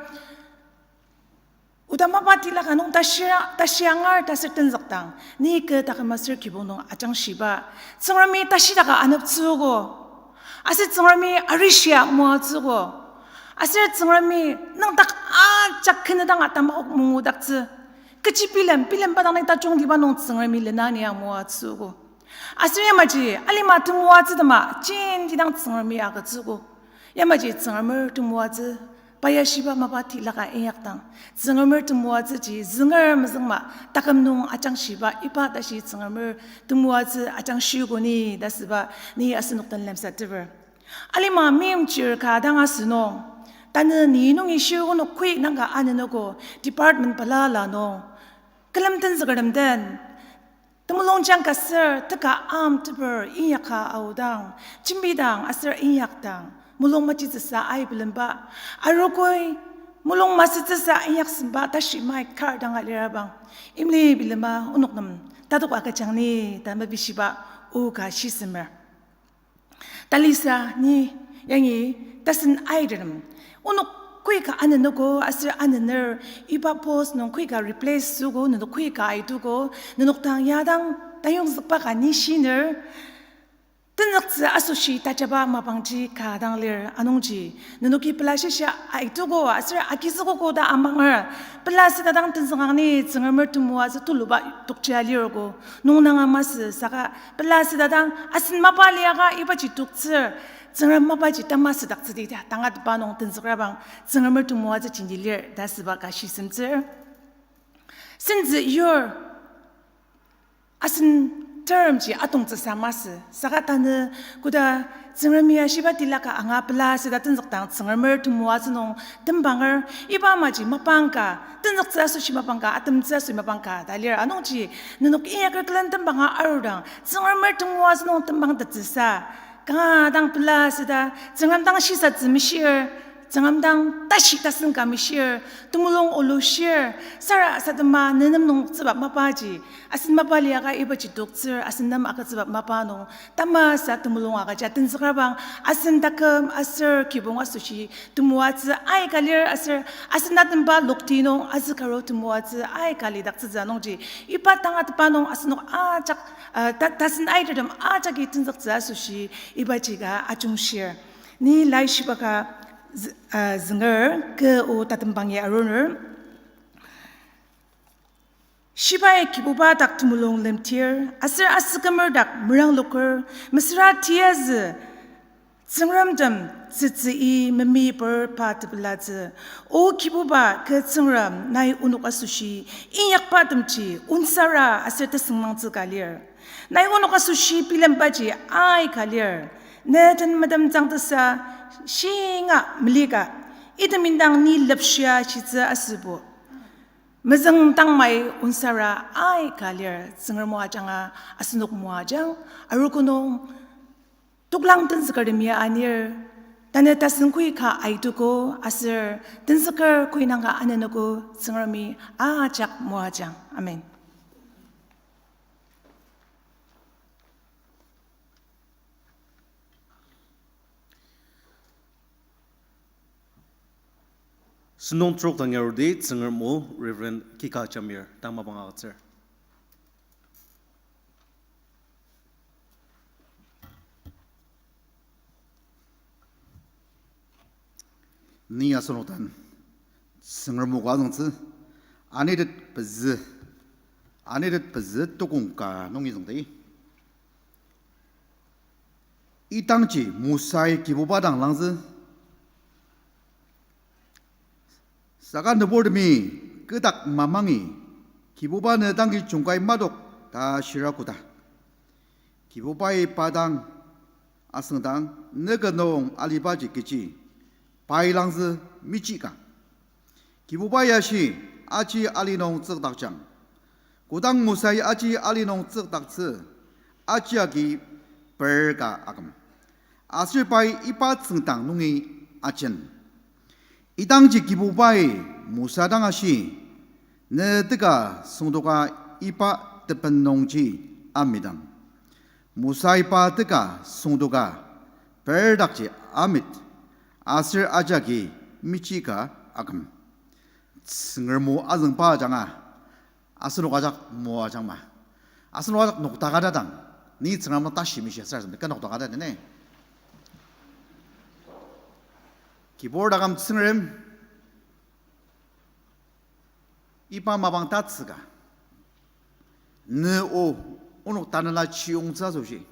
Oda mapa tila ka nung tashira, tashi angar ta aser tenzükdang, ni kü taküm aser kibong nung ajangshiba Tsüngremi tashidaka aneptsüogo. Aser Tsüngremi arishia moatsüogo. Aser Tsüngremi nüngdak ajak kenedanga tamakok mungudaktsü. Kechi bilem, bilemba dang ni tajungtiba nung Tsüngremi lenania moatsüogo. Aser yamaji alima temoatsütema jenti dang Tsüngremi agütsüogo. Yamaji Tsüngremer temoatsü, pa ya shiba mapa tilaka inyakdang, Tsüngremer temoatsüji zünger mezüngma, taküm nung ajangshiba iba tashi Tsüngremer temoatsü ajangshiogo ni ta asüba ni asenok den lemsateper. Alima meimchir ka dang asünung, tanü ni nungi shiogo nokoi nangka anenogo department balala nung, külem tenzükertem den temulung jang ka ser teka amteper inyaka aodang, jembidang aser inyakdang, mulung machitsüsa ai bilemba, arogoi mulung masütsüsa inyaksemba tashi mai kar danga lirabang, imli bilema onok nem tatok agüjang ni ta mebishiba o ka shisemer. Talisa ni yangi tasen aitertem, onok koi ka anenogo aser anener, iba post nung koi ka replace süogo, nenok koi ka aitugo, nenok dang ya dang tayongzükba ka ni shiner, tenzüktsü asoshi tajaba mapangji ka dang lir anungji, nenoki pela shisa aitugo aser agizükogo ta amanger, pela süta dang tenzükangang ni Tsüngremer temoatsü tuluba tokjia lirgo. Nungnanga masü saka pela süta dang asen mapa liaka ibaji toktsür, Tsüngrem mapaji tamasüdaktsüdi ta tangatetba nung tenzükrabang Tsüngremer temoatsü jenti lir ta asüba ka shisemtsür. Sentsü yur asen termji atongtsüsa masü saka tanü koda Tsüngremi ashiba tilaka anga pela süta tenzükdang Tsüngremer temoatsü nung tembanger, iba amaji mapang ka, tenzüktsü asoshi mapang ka, atemtsü asoshi mapang ka ta lir anungji, nenok inyaker külen tembanga arudang Tsüngremer temoatsü nung tembangtettsüsa, kanga dang pela süta Tsüngrem dang shisatsü meshir, Tsüngrem dang tashi tasen ka meshir, temulung olushir, sarasadema nenem nungtsüba mapaji, asen mapa liaka ibaji toktsür, asen nem agütsüba mapa nung tamasa temulung agüja tenzükrabang, asen taküm aser kibong asoshi temoatsü aika lir aser asen atemba lokti nung azükaro temoatsü aika lidaktsütsü nungji, iba tangatetba nung asenok ajak, uh, ta-, tasen aitertem ajaki tenzüktsü asoshi ibaji ka ajungshir. Ni laishiba ka z-, uh, zünger kü o tatembang ya aruner. Shibai Kibuba dak temulung lemtir, aser asükümer dak merangloker, mesüra tiyazü, Tsüngrem tem tsütsü-i memeper pa tepelatsü. O Kibuba kü Tsüngrem, nai onok asoshi inyakba temji onsara aser tesüngmangtsü ka lir. Nai onok asoshi bilembaji aika lir. Ne den medemtsüngtesa shinga melika, item indang ni lepshia shitsü asübo. Mezüng tangmai onsara aika lir. Tsüngrem o ajanga asenok moajang, arogo nung toklang tenzükertemi anir, tanü tasen koi ka aituko aser tenzüker koi nanga anenogo Tsüngremi ajak moajang. Amen. Sentong trok dang yarudi Tsüngrem o Reverend Kika Jamir dang mapang agütsür. Ni asenok den Tsüngrem o ka azüngtsü, anitet pezü, anitet pezü tukong ka nungi züngdi. Idangji Mosai Kibuba dang langzü. Saka nüburtemi kü dak mamangi, Kibuba ne dangi jungkai madok ta shira koda. Kibubai pa dang asüngdang, ne kü nung alibaji kechi, pai langzü michika. Kibubai ashi, aji ali nung tsükdakjang. Kodang Mosai aji ali nung tsükdaktsü, aji agi per ka aküm. Aser pai iba tsüngdang nungi ajen. Idangji Kibubai Mosa dang ashi, ne teka süngdoka iba tepen nungji amidang. Mosai pa teka süngdoka per dakji amit, aser ajagi michika aküm. Tsüngrem o azüngba ajanga, asenok ajak moajangma. Asenok ajak nokdaka ta dang, ni Tsüngrem o tashi mishi aser asen kü nokdaka ta dene. Kibur taküm Tsüngrem, iba mapang tatsüka, ne o onok tanela chiyongtsü asoshi,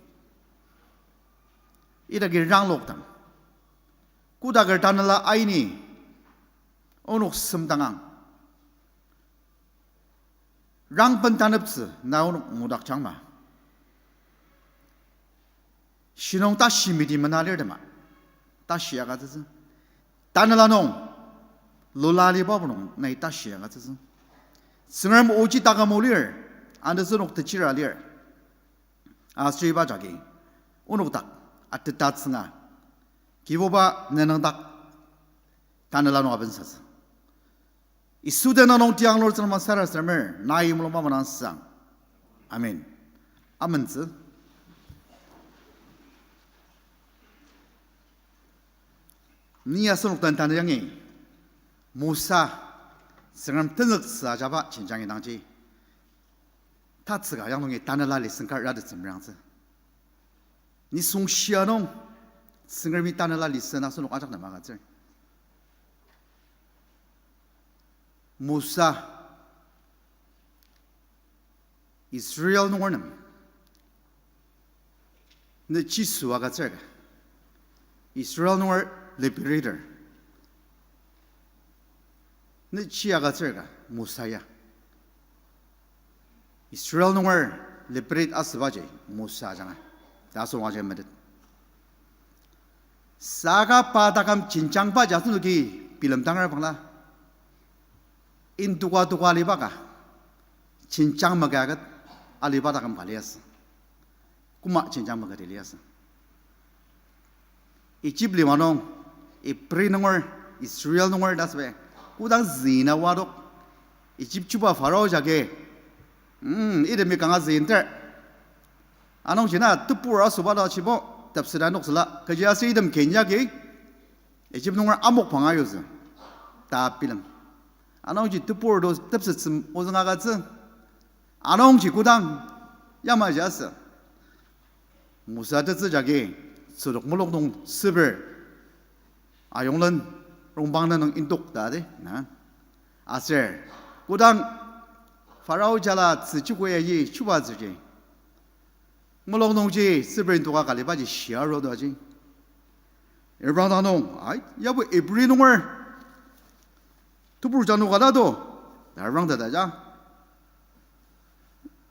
idaki ranglokdang, kodaker tanela aini onok semdangang. Rangben taneptsü na onok ngudakjangma. Shinung tashi miti mena lirtema. Tashi agütsütsü. Tanela nung, lula aliba nung nai tashi agütsütsü. Tsüngrem oji taküm o lir, anütsü onok techira lir. Aser iba jagi onok dak ateta tsünga, Kibuba ne nüngdak tanela nung abensatsü. Yisu tenüng nung tiang Lord Tsüngrem sarasademer, nai mulungba manang sang. Amen. Amentsü. Ni asenok den tanü yangi, Mosa, Tsüngrem tenzüktsü ajaba jenjang indangji, tatsüka yang nungi tanela lesson ka ratettsü merangtsü. Nisung shia nung, Tsüngremi tanela lesson asenok ajak nem agütsür. Mosa, Israel nunger nem, ne Jisu agütsür ka. Israel nunger liberator, ne ji agütsür ka, Mosa ya. Israel nunger liberate asübaji Mosa ajanga, ta asenok ajak metet. Saka pa taküm jenjangbaji asenoki bilemdanger bangla, indoka doka aliba ka, jenjang maka ket aliba taküm ka liasü. Koma jenjang maka ti liasü. Egypt lima nung, Ibri nunger, Israel nunger ta asüba, kodang züna wadok, Egypt chuba Pharaoh jagi, mm, itemi kanga züinter. Anungji na tebur asüba ta chibo, tepseta noktsüla, kechiaser item ken jagi Egypt nunger amok panga yutsü, ta bilem. Anungji tebur to tepsetsü ozüng agütsü. Anungji kodang yamaji asü, Mosa tetsü jagi tsütok mulok nung süper ayonglen rongbang na nung indok ta di na. Aser kodang Pharaoh jala tzü chuko yaji chuba tsüji, mulok nungji süper indoka ka alibaji shia aru to aji. Reprangdang nung, ai, yabo Ibri nunger tebur jano ka ta do, ta reprangdang ta ja.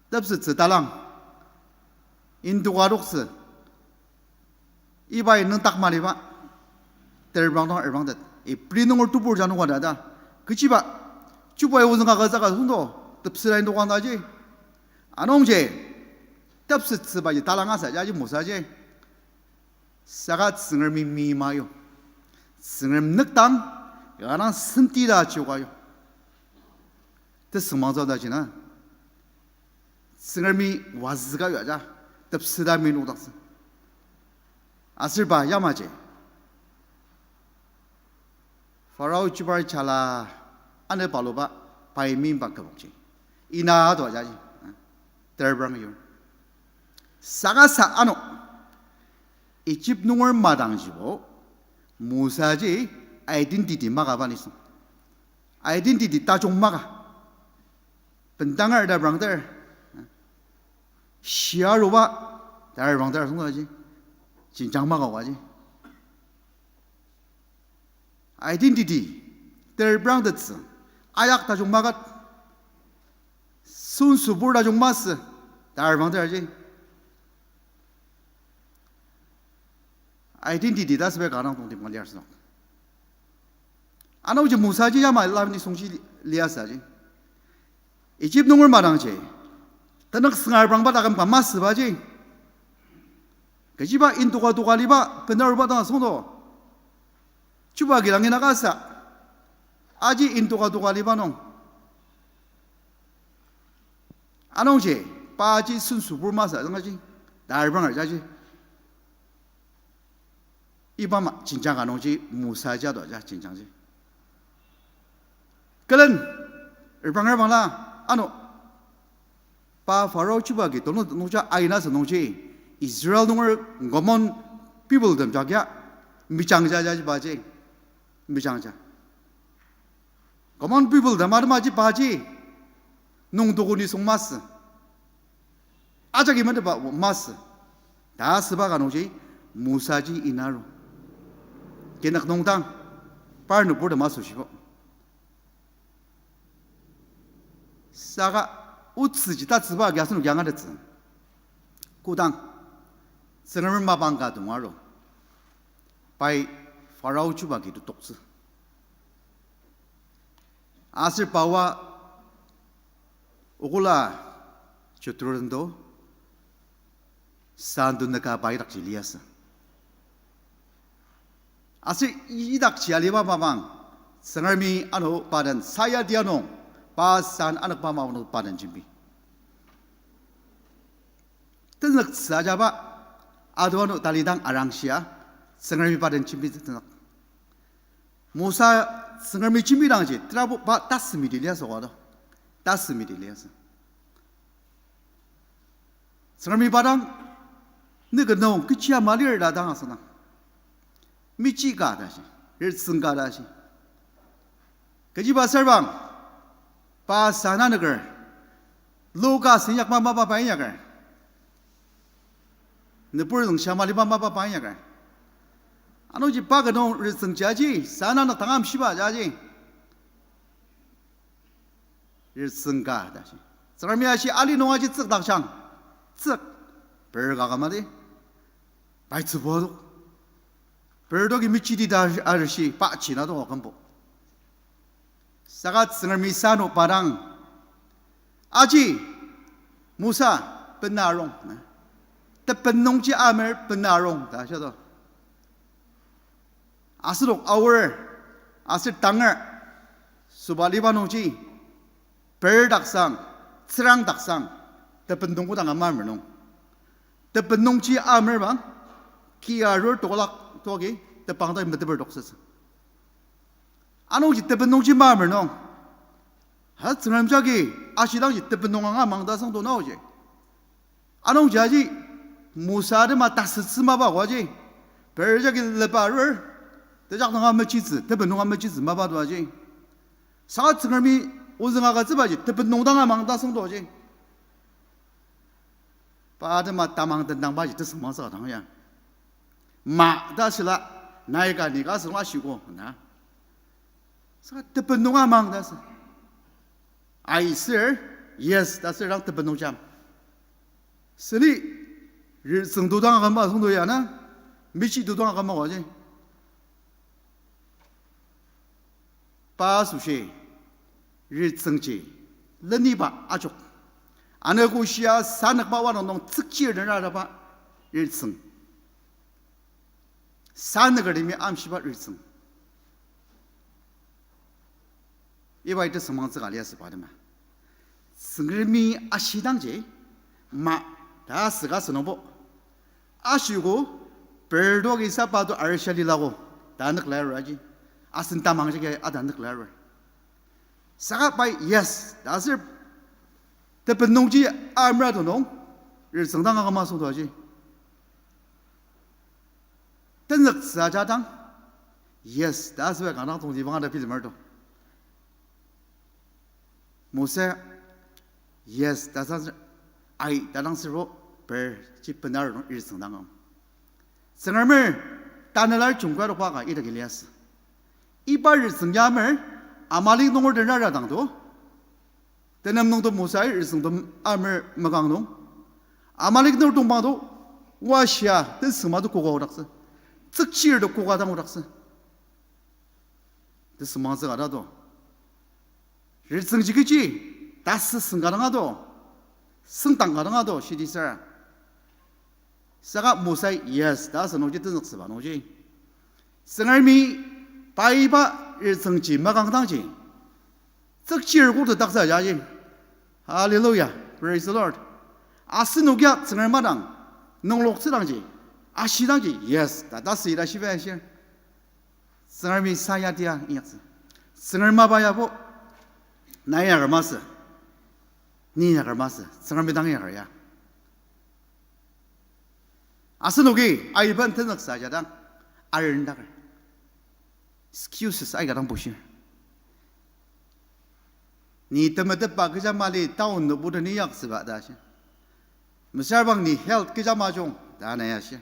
Tepsettsü talang, indoka doktsü, ibai nüngdak maliba, ter reprangdang reprangdang. Ibri nunger tebur jano ka ta ta. Kechiba, chubai ozüng agütsüka süngdo, tepseta indokang ta ji. Anungji, tepsettsübaji talang asa jaji Mosaji. Saka Tsüngremi mi mayo. Tsüngrem nükdang, ya dang senti ta chioka yo. Tesüngmangtsü ta jina. Tsüngremi wazüka yo aja, tepseta mi nokdaktsü. Aser pa yamaji, Pharaoh chubar chala anü paluba pai meimba kübokji. Ina ato ajaji. Ter reprang yur. Saka sa ano, Egypt nunger madangjibo, Mosaji identity maka ba nisung. Identity tajung maka. Bendanger ta reprangder. Shia aruba, ta reprangder sungdaji. Jenjang maka waji. Identity, ter reprangtettsü, ayak tajung makat, sünsübur tajung masü, ta reprangder ji. Identity ta süba kanga tongtibang liasü nung. Anungji Mosaji yama la nisungji liasaji. Egypt nunger madangji, tenük sünga reprangba taküm ka masübaji. Kechiba indoka doka liba, benaruba dang asüngdo. Chuba kilangi naka sa, aji indoka doka liba nung. Anungji, paji sünsübur masü, zangaji, ta repranger jaji. Iba ama jenjang ka nungji Mosa jado ja jenjangji. Külen, repranger bangla, ano, pa Pharaoh chuba agi tulu nungja aina sü nungji, Israel nunger common people tem jagia, mijang ja jaji paji, mijang ja. Common people tem atemaji paji, nung tuku nisung masü. Ajaki metetba masü. Ta süba ka nungji Mosaji inaru. Kinük nungdang, par nüburtem asoshibo. Saka otsüji tatsüba agi asenok yangatettsü. Kodang, Tsüngremi mapang ka dong aru. Pai Pharaoh chuba agi tutoktsü. Aser pawa okola chuturu tendo, sandunüka pai idakji liasü. Aser idakji aliba mapang, Tsüngremi ano pa den sayadi anung, pa san anükba mapang pa den jembi. Tenzüktsü ajaba, ado ano talidang arangshia, Tsüngremi pa den jembitsü tenzük. Mosa Tsüngremi jembidangji, terabo pa tasümidi liasü oa do. Tasümidi liasü. Tsüngremi pa dang, nüket nung kechi ama lir ta dang asünang. Michi ka ta shi, ritsüng ka ta shi. Kechiba serbang, pa sana nüker, Luka sinyak ma mapa pa inyaker. Nübur züngsha maliba mapa pa inyaker. Anungji pa ka nung ritsüng jaji, sana nük tangam shiba jaji. Ritsüng ka ta shi. Tsüngremi ashi ali nung aji tsük dakjang. Tsük. Per ka ka mali. Pai tsübo dok. Per doki michiti ta arishi pa china dok kümbo. Saka Tsüngremi sano pa dang. Aji, Mosa, bena arung. Teben nungji amer bena arung ta shia do. Asenok aor, aser tanger, süba liba nungji, per daksang, tsürang daksang, teben nung kodang ama mer nung. Teben nungji amer bang, ki arur tokolak toki, tebang tai meteper toksüsü. Anungji teben nungji ama mer nung. Ha Tsüngrem jagi, ashidangji teben nung anga mang ta sang do naoji. Anungji aji, Mosa atema tasütsü mapa koaji. Per jagi lepa arur, tejak nunga mechitsü, teben nunga mechitsü mapa toaji. Saka Tsüngremi ozüng agütsübaji, teben nung danga mang ta sang doji. Pa atema tamang tendangbaji tesüngmang saka dang ya. Ma ta shila, Nai ka ni ka asüng ashiko, na. Saka tepen nunga mang ta sü. Ai sür, yes, ta sür dang tepen nung jam. Seni, ritsüng dudang aküma asüng do ya na, michi dudang aküma wa ji. Pa asoshi, ritsüngji, leniba ajok. Anogo shia sanükba wanung nung tsükchir den raraba ritsüng. Sanükertemi amshiba ritsüng. Iba ita sümangtsüka liasüba atema. Tsüngremi ashidangji, ma, ta süka sünungbo. Ashiko, perdo agi sapa to arisha lilago, ta nükla aru aji. Asen tamang jagi ata nükla aru. Saka pai, yes, ta sür, tepen nungji amra to nung, ritsüng dang aküma asüng to aji. Tenzüktsü ajadang, yes, ta asüba kanga tongtibang ada bilemer to. Mosa, yes, ta sa, ai, ta dang sürbo, per, ji benar nung ritsüng dang ang. Tsüngremer, Tanela jungka dokba ka ita ki liasü. Iba ritsüng ya amer, Amalek nunger den rara dang to. Tenem nung to Mosai ritsüngtem amer makang nung. Amalek nunger tongpang to, washia, tesüngma to koka odaktsü. Tsükchir to koka dang odaktsü. Tesüngmangtsü ka ta to. Ritsüngji kechi, tasü süng ka dang ato. Süngdang ka dang ato, shidi sür. Saka Mosai, yes, ta asü nungji tenzüktsüba nungji. Tsüngremi, pai iba ritsüngji makangdangji. Tsükchir koktetdaktsü ajaji. Hallelujah, praise the Lord. Asenokia Tsüngrem madang, nungloktsüdangji, ashidangji, yes, ta, ta sü ita shiba ashir. Tsüngremi sa ya tia inyaktsü. Tsüngrem mapa yabo, nai yaker masü, ni yaker masü, Tsüngremi dang yaker ya. Asenoki aiben tenzüktsü ajadang, arendaker. Excuses aika dang bushir. Ni temetetba kecha mali town nübo teni yaktsüba ta shi. Mesüra bang ni health kecha majung ta na ya shi.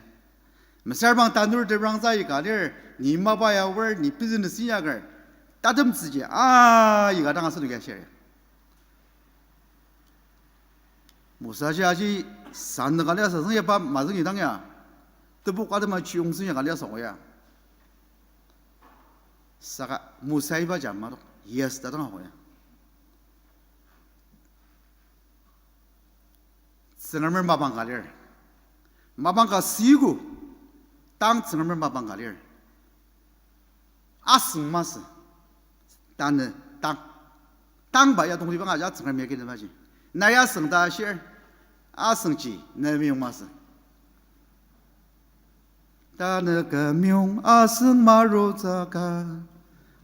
Mesüra bang tanur tebrangtsü aika lir, ni mapa ya aor, ni business inyaker, tatemtsüji aika dang asenoki ashir. Mosaji aji sanü ka liasü züng yaba mazüngi dang ya. Tebok atema chiyong züng ya ka liasü ko ya. Saka Mosa iba ja madok, yes ta dang ako ya. Tsüngremer mapang ka lir. Mapang ka süogo, tang Tsüngremer mapang ka lir. Asüng masü, tanü tang. Tangba ya tongtibang aja Tsüngrem ya kilebaji. Na ya asüng ta ashir, asüngji ne meyong masü. Tanü kü meyong asüng marutsü ka.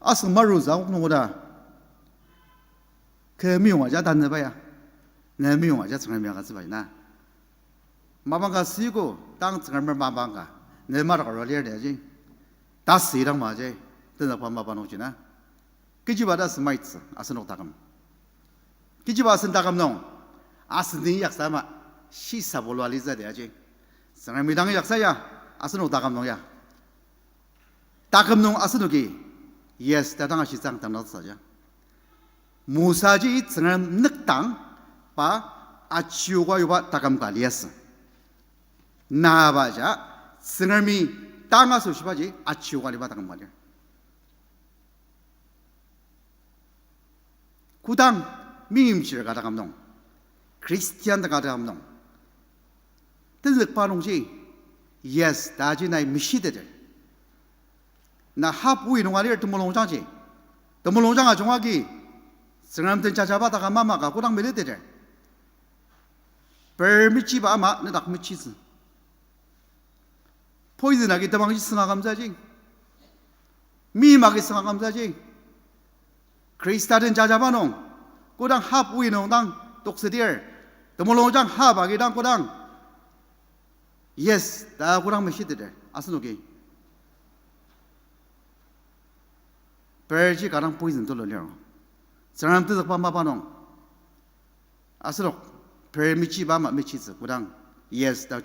Asüng marutsü akok nungoda. Kü meyong aja tanüba ya. Ne meyong aja Tsüngrem ya agütsübaji na. Mapang ka süogo, tang Tsüngremer mapang ka. Ne madak arua lir de aji. Tasü idang maji. Tenzükba mapa nungji na. Kechiba ta asü maitsü, asenok taküm. Kechiba asen taküm nung, asen ni yaksa ama, shisa bulua litsü de aji. Tsüngremi dang yaksa ya, asenok taküm nung ya. Taküm nung asenoki, yes ta dang ashitsüang tangdaktsü ja. Mosaji Tsüngrem nükdang, pa achioka yuba taküm ka liasü. Naba ja, Tsüngremi tang asoshibaji achioka liba taküm ka lir. Kodang meimchir ka taküm nung, Christian ka taküm nung, tenzükba nungji, yes ta aji nai meshiteter. Na halfway nung alir temulungjangji, temulungjang ajunga agi, Tsüngrem den jajaba taküm ama ka kodang meliteter. Per mechiba ama nedak mechitsü. Poison agi temangji sünga kamtsüji. Mim agi sünga kamtsüji. Khrista den jajaba nung, kodang halfway nung dang toksüdir, temulungjang half agi dang kodang, yes ta kodang meshiteter, asenoki. Perji ka dang poison tulu lir. Tsüngrem tenzükba mapa nung, asenok per mechiba ama mechitsü kodang, yes ta,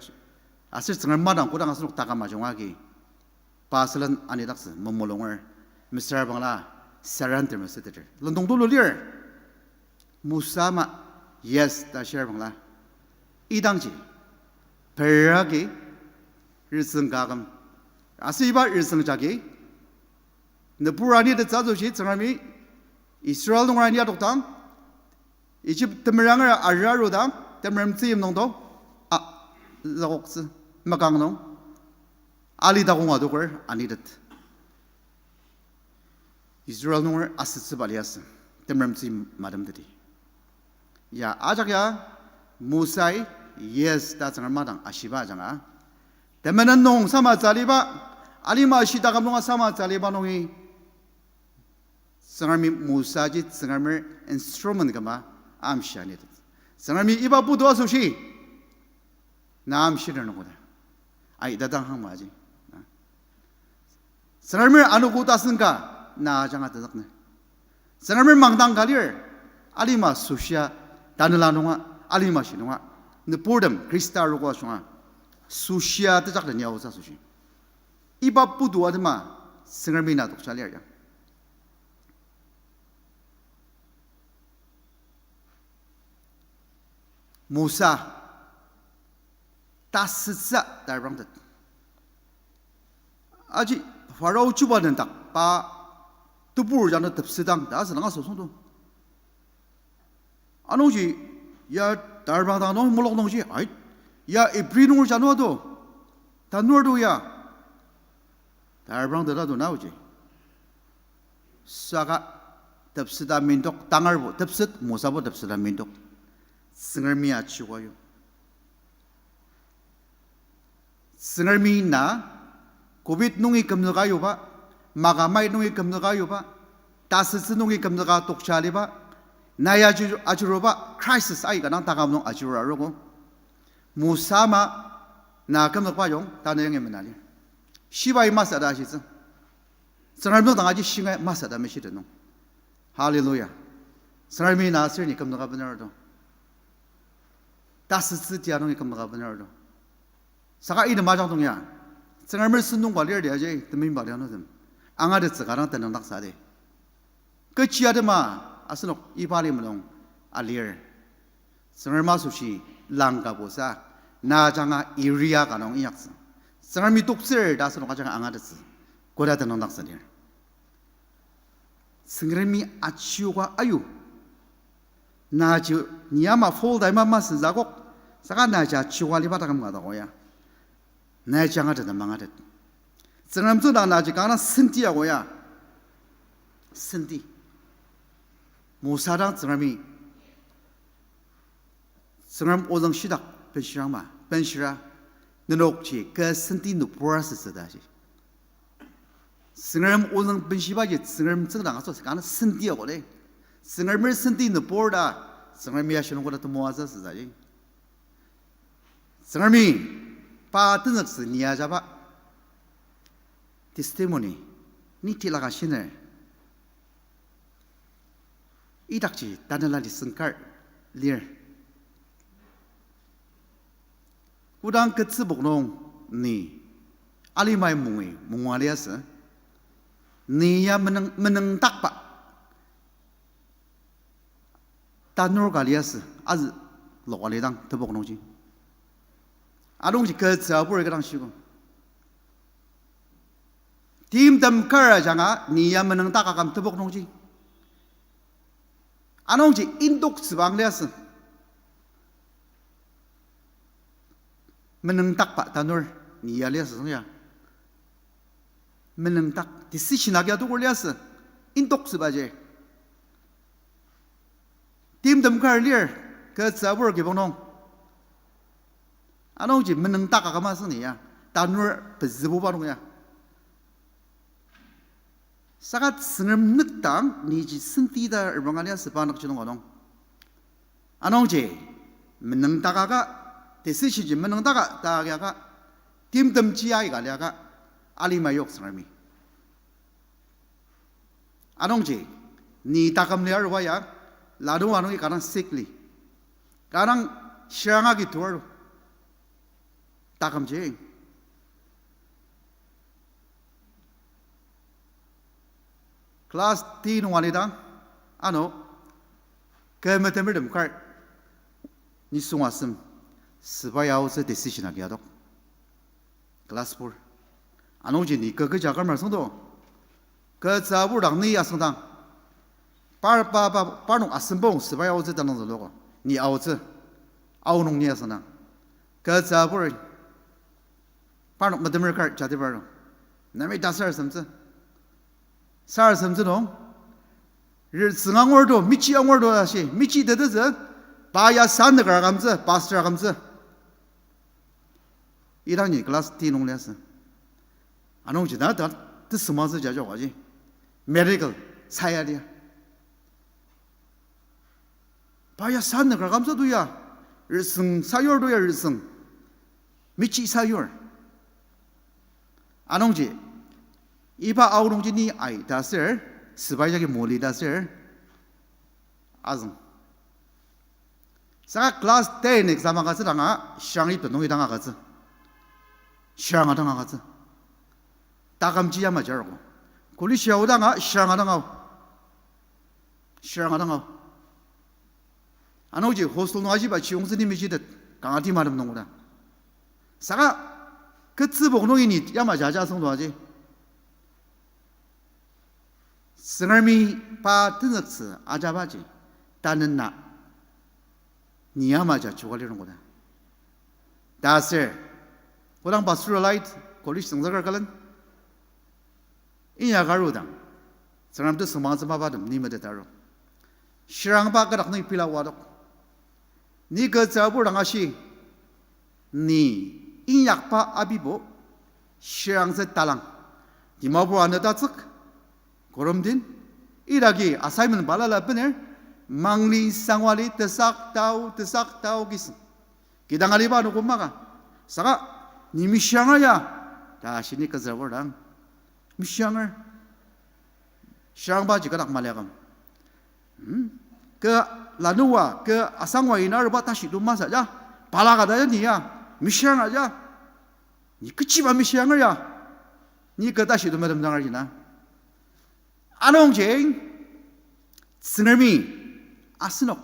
aser Tsüngrem madang kodang asenok taküm ajunga agi Pa sülen anidaktsü memulunger, mesüra bangla surrender mesüteter. Lendong tulu lir. Mosa ama yes ta shir bangla, idangji, peragi, rütsüng kaküm. Aser iba rütsüng jagi, nübur anitettsü asoshi Tsüngremi Israel nunger ania adokdang, Egypt temeranger ararudang, temerem tzüyim nungdo, a, zakoktsü, makang nung, ali takong adoker anitet. Israel nunger asütsüba liasü, temerem tzüyim mademteti. Ya, ajak ya, Mosai, yes, ta Tsüngrem madang ashiba ajanga, temenen nung sama tsaliba, alima shitaküm nunga sama tsaliba nungi, Tsüngremi Mosaji Tsüngremer instrument küma amshia nit. Tsüngremi iba putu asoshi, na amshiner nung koda, ai, tatang hangmaji, Tsüngremer anogo tasen ka, na ajanga tenzükner. Tsüngremer mangdang ka lir, alima süshia, tanela nunga, alima shi nunga, nüburtem Khrista arogo ashunga, süshia tejaklen yaotsü asoshi, iba putu atema Tsüngremi na toksa lir ya. Mosa, tasütsü ta reprangtet. Aji Pharaoh chuba nendak pa tebur jano tepsedang ta asüdang asosongdo. Anungji ya ta reprangdang nung mulok nungji, ai, ya Ibri nunger jano ado, tanur ado ya, ta reprangtet ado na oji. Saka tepseta mindok, tangarbo tepset, Mosabo tepseta mindok. Tsüngremi achioka yo. Tsüngremi na covid nungi kümzüka yuba, makamai nungi kümzüka yuba, tasütsü nungi kümzüka tokcha liba, nai aji-, ajiruba crisis aika dang taküm nung ajirur arogo. Mosa ama na kümzükba yong tanü yangi mena lir. Shibai masü ta ashitsü. Tsüngrem nung dang aji shingai masü ta meshiten nung. Hallelujah. Tsüngremi na aser ni kümzüka bener to. Tasütsü tia nungi kümzüka bener to. Saka item ajak dong ya, Tsüngremer sentong ka lir dia ji, temeiba lianutem, angatettsü ka dang tenüngdaktsü di. Kechi atema asenok iba lima nung alir. Tsüngrem asoshi langka busa, na ajanga area ka nung inyaktsü. Tsüngremi toktsür ta asenok ajanga angatettsü, koda tenüngdaktsü lir. Tsüngremi achioka ayu. Naji ni ama full time ama sensa kok, saka naji achioka liba taküm ka dako ya. Naji angatet, na mangatet. Tsüngrem tsüngda naji kanga senti ako ya. Senti. Mosa dang Tsüngremi Tsüngrem ozüng shitak benshirangma, benshira, nenokji kü senti nübur asütsü ta ji. Tsüngrem ozüng benshibaji Tsüngrem tsüngdang asoshi kanga senti ako le. Tsüngremer senti nübur ta, Tsüngremi ya shinung koda temoatsü asütsü ji. Tsüngremi pa tenzüktsü ni ajaba testimony, ni tilaka shiner. Idakji tanela lesson kar lir. Kodang kü tsübok nung ni alimai mungi mungua liasü, ni ya menüng, menüngdakba tanur ka liasü, azü loka lidang tebok nungji. Anungji kü tsübur kü dang shiko. Timtem kar ajanga ni ya menüngdak aküm tebok nungji. Anungji indoktsüba ang liasü. Menüngdakba tanur ni ya liasü song ya. Menüngdak decision agi atokur liasü. Indoktsübaji. Timtem kar lir, kü tsübur kibong nung. Anungji menüngdak aküma süng ni ya, tanur pezübuba nung ya. Saka Tsüngrem nükdang niji senti ta repranga liasü pa nükjidong ka nung. Anungji menüngdak aka, decision ji menüngdaka ta agi aka, timtemji aika liaka, alima yok Tsüngremi. Anungji, ni taküm lir aruba ya, lanu anungi kanga sick li, kanga shiranga ki tuaru. Takümji. Class ten nung alidang, ano, kü metemertem kar, nisung asem, sepai aotsü decision agi adok. Class four. Anungji ni kü kecha kümar süngdo. Kü tsübur dang ni asüngdang. Par, pa, pa, parnok asembong sepai aotsü tanang zülogo. Ni aotsü. Aonung ni asüngdang. Kü tsübur. Parnok metemer kar jati parnok. Nami ta sarasademtsü. Sarasademtsü nung. Ri-, tsüng angur to, michi angur to ashi. Michi tetezü. Pa ya sanüker akümtsü, pastor akümtsü. Idang ni class ten nung liasü. Anungji na ta tesüngmangtsü jajok aji. Miracle, saya lia. Pa ya sanüker akümtsü to ya. Risüng sayur to ya risüng. Michi sayur. Anungji, iba aonungji ni ai ta ser, sepai jagi moli ta ser, azüng. Saka class ten exam agütsü danga, shirang ipta nungi dang agütsü. Shirang adang agütsü. Takümji yamaji arogo. College yao danga, shirang adang ao. Shirang adang ao. Anungji hostel nung ajiba chiyongtsü ni mijitet, kanga tima tem nung oda. Saka, ketsübok nungi ni yamaji aja asüngdang aji. Tsüngremi pa tenzüktsü ajabaji, tanü na, ni yamaji ajuka lirnung koda. Ta ser, kodang pastoralite college süngzüker külen, inyaka arudang, Tsüngrem tesüngmangtsü mapatem ni meteta aru. Shirangba kü dak nungi pela oadok. Ni kü tsübur dang ashi, ni inyakba abibo, shirangtsü talang. Dimapur anü tatsük, Kurumden, idaki assignment balala bener, mangli sangwali tesak tao, tesak tao kisüng. Kidang aliba anogo maka. Saka, ni mishianger ya, ta ashi ni kü tsübur dang. Mishianger. Shirangbaji kü dak mali aküm. Hmm? Kü lanua, kü asangwa ina aruba tashi tu masü ja. Balaka ta ya ni ya. Mishianger ja. Ni kechiba mishianger ya. Ni kü tashi tu madam dangar jina. Anungji, Tsüngremi, asenok,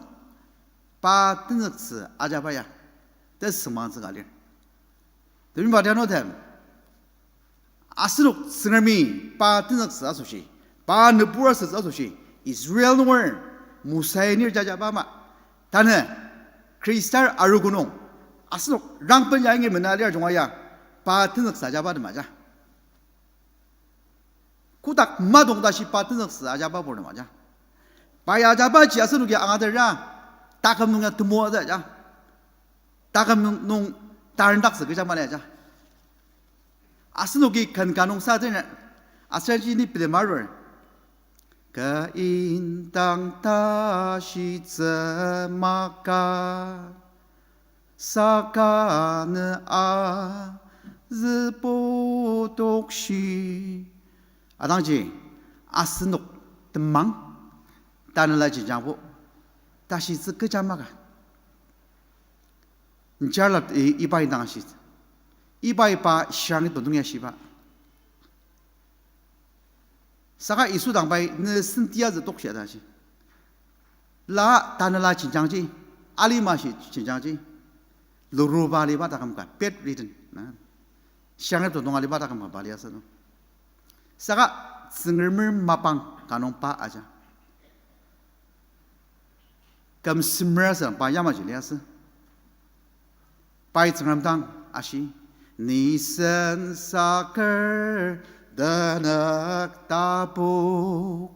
pa tenzüktsü ajaba ya, tesüngmangtsü ka lir. Temeiba tianurtem, asenok Tsüngremi pa tenzüktsü asoshi, pa nübur asütsü asoshi, Israel nunger Mosai nir jajaba ama, tanü Khristar arogo nung, asenok rangben ya ingi mena lir junga ya, pa tenzüktsü ajaba tema ja. Kotak madong tashi pa tenzüktsü ajaba pur tema ja. Pa ya ajabaji asenoki angatetra, taküm nung ya temoatsü ja. Taküm nung, nung tarendaktsü kecha mali ja. Asenoki ken ka nung sa tena, aser ji ni pili marur. Kü indang tashitsü maka, saka nü azü potokshi. Atangji, asenok temang, tanela jenjangbo, tashitsü kecha maka. Njarlat i-, iba indang ashi. Iba iba shirangi tongtong ya shiba. Saka Yisu dang pai ne sentiazü tokshi ta shi. La tanela jenjangji, alima shi jenjangji, luruba aliba taküm ka, bedridden, na. Shirangi tongtong aliba taküm ka ba liasü no. Saka Tsüngremer mapang ka nung pa aja. Küm semera sü pa yamaji liasü. Pai Tsüngrem dang ashi, nisen saker tenük tapok,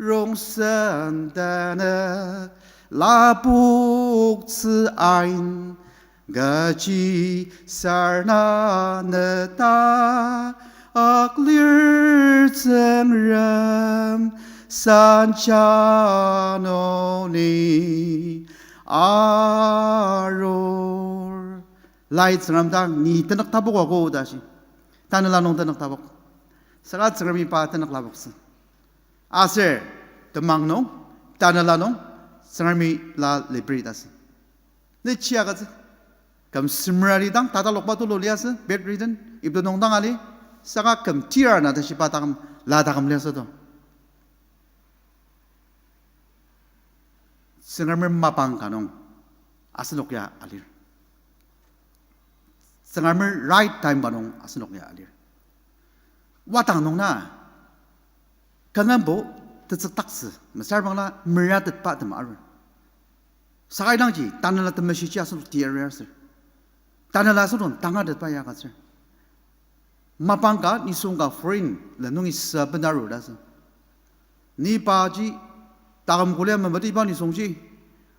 rongsen tenük lapoktsü ain, kechi sarna neta aklir Tsüngrem sanja noni arur. Lai Tsüngrem dang ni tenük tapok ako ta shi. Tanela nung tenük tapok. Saka Tsüngremi pa tenük lapoktsü. Aser temang nung, tanela nung, Tsüngremi la liberate asü. Ne chia agütsü. Küm semera lidang tatalokba tulu liasü, bedridden, iba nung dang ali, saka küm tir na ta shiba taküm, la taküm liasü to. Tsüngremer mapang ka nung asenok ya alir. Tsüngremer right time ka nung asenok ya alir. Wadang nung na, kanganbo tetsüktaktsü, mesüra bangla meratetba tema arur. Saka idangji, Tanela Temeshiji asenok tiyari aser, Tanela asenok tangatetba ya agütsür. Mapang ka nisung ka foreign le nungi sa benarur ta sü. Ni paji taküm kolia memeti iba nisungji,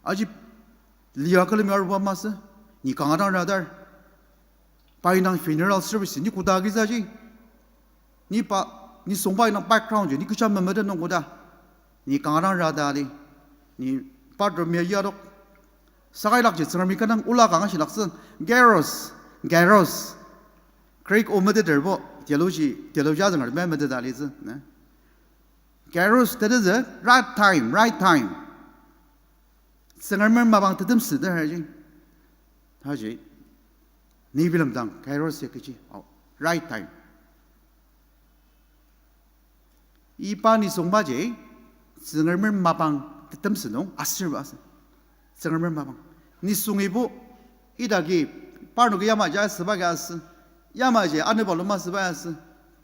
aji lia külemi aruba masü, ni kanga dang radar. Pa indang funeral service ni koda agisaji, ni pa, nisungba indang background ji ni kecha memete nung koda, ni kanga dang rada ali, ni bathroom ya yadok. Saka idakji Tsüngremi kanga ola kanga shilaktsü, kairos, kairos. Greek o meteterbo, theology, theology azünger me meteta alitsü, ne? Kairos tetezü, right time, right time. Tsüngremer mapang tetemsü ta haji. Haji, ni bilemdang kairos ya kechi, au, right time. Iba nisungbaji, Tsüngremer mapang tetemsü nung asürba asü. Tsüngremer mapang. Nisungibo, idaki, parnoki yamaji asüba ka asü, yamaji anüba loma asüba asü,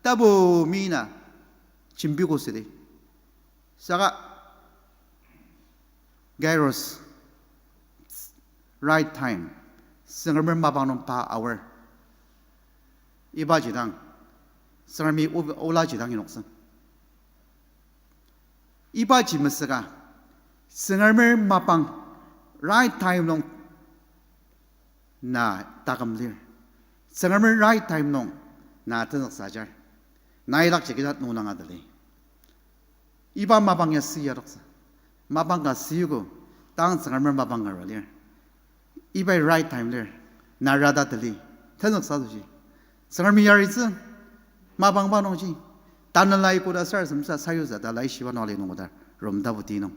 tapu mina, jembiko südi. Saka, kairos, right time, Tsüngremer mapang nung pa aor. Ibaji dang, Tsüngremi o-, olaji dang inoktsü. Ibaji mesüka, Tsüngremer mapang right time nung na taküm lir. Tsüngremer right time nung na tenzüksajar. Na idakji kecha nunanga tali. Iba mapang ya si yadoktsü. Mapang ka siyogo, tang Tsüngremer mapang ka arua lir. Ibai right time lir. Na rada tali. Tenzüksa asoshi, Tsüngremi yaritsü. Mapangba nungji, Tanelai koda sarasademtsü sayutsü ta Laishiba nung ali nung koda, Rom tapu ti nung.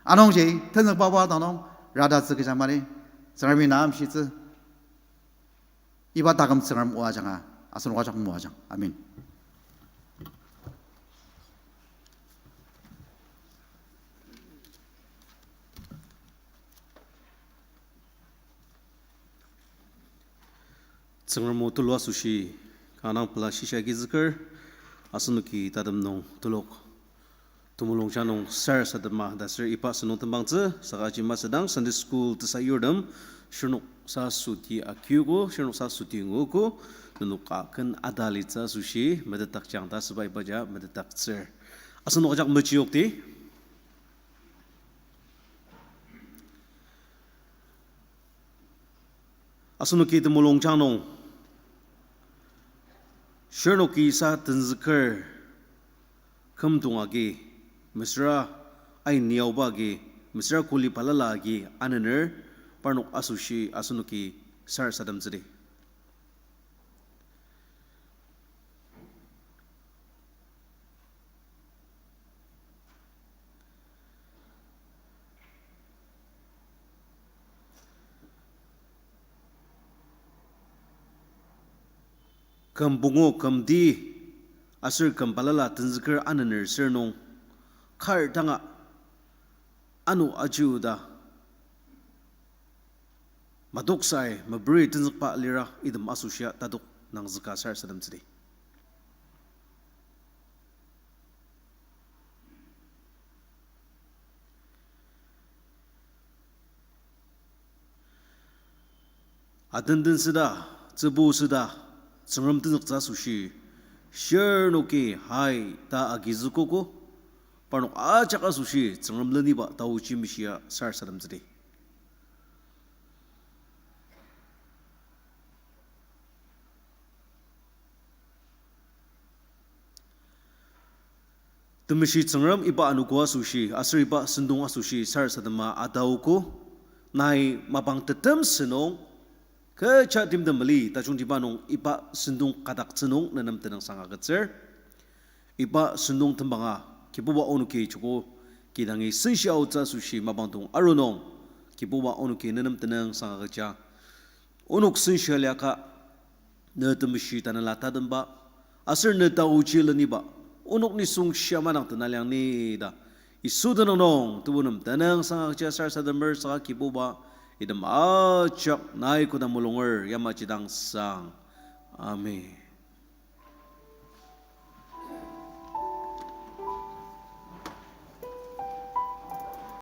Anungji, tenzükba pa dang nung, radatsü kecha mali, Tsüngremi na amshitsü. Iba taküm Tsüngrem o ajanga, asenok ajak moajang. Amen. Tsüngrem o tulu asoshi kanga dang pela shisa agizüker, asenoki tadem nung telok temulungjang nung sarasadema ta ser iba sentong tembangtsü. Saka aji masüdang Sunday school tesayurtem, shirnok sa süti akiogo, shirnok sa süti nguogo, nenok aken adalitsü asoshi metetdakjang ta asüba ibaji metetdaktsür. Asenok ajak mechiyokti. Asenoki temulungjang nung, shirnoki sa tenzüker kümdong agi, mesüra ain niaoba agi, mesüra kuli balala agi anener, parnok asoshi asenoki sarasademtsüdi. Küm pungu, küm ti, aser küm balala tenzüker anener sür nung, kar tanga ano ajiu ta madoksai meperi tenzükba lira item asoshia tadok nangzüka sarasademtsüdi. Atenden süda, tsübu süda, Tsüngrem tenzüktsü asoshi, shirnoki hai ta agizükogo, parnok ajak asoshi Tsüngrem leniba taochi meshia sarasademtsüdi. Temeshi Tsüngrem, iba anogo asoshi, aser iba sentong asoshi sarasadema ataogo, nai mapang tetem sentong, kecha timtem mali tajungtiba nung iba sentong kadaktsü nung nenem tenüngsang agütsür. Iba sentong tembanga, Kibuba onoki joko kidangi senshi aotsü asoshi mapang dong aru nung, Kibuba onoki nenem tenüngsang agüja. Onok senshi aliaka, ne temeshi tanela tatemba, aser ne taochi leniba, onok nisung shia manang tenaliang ni ta, Yisu tenüng nung tebu nem tenüngsang agüja sarasademer saka Kibuba, item ajak nai koda mulunger yamaji dang sang. Amen.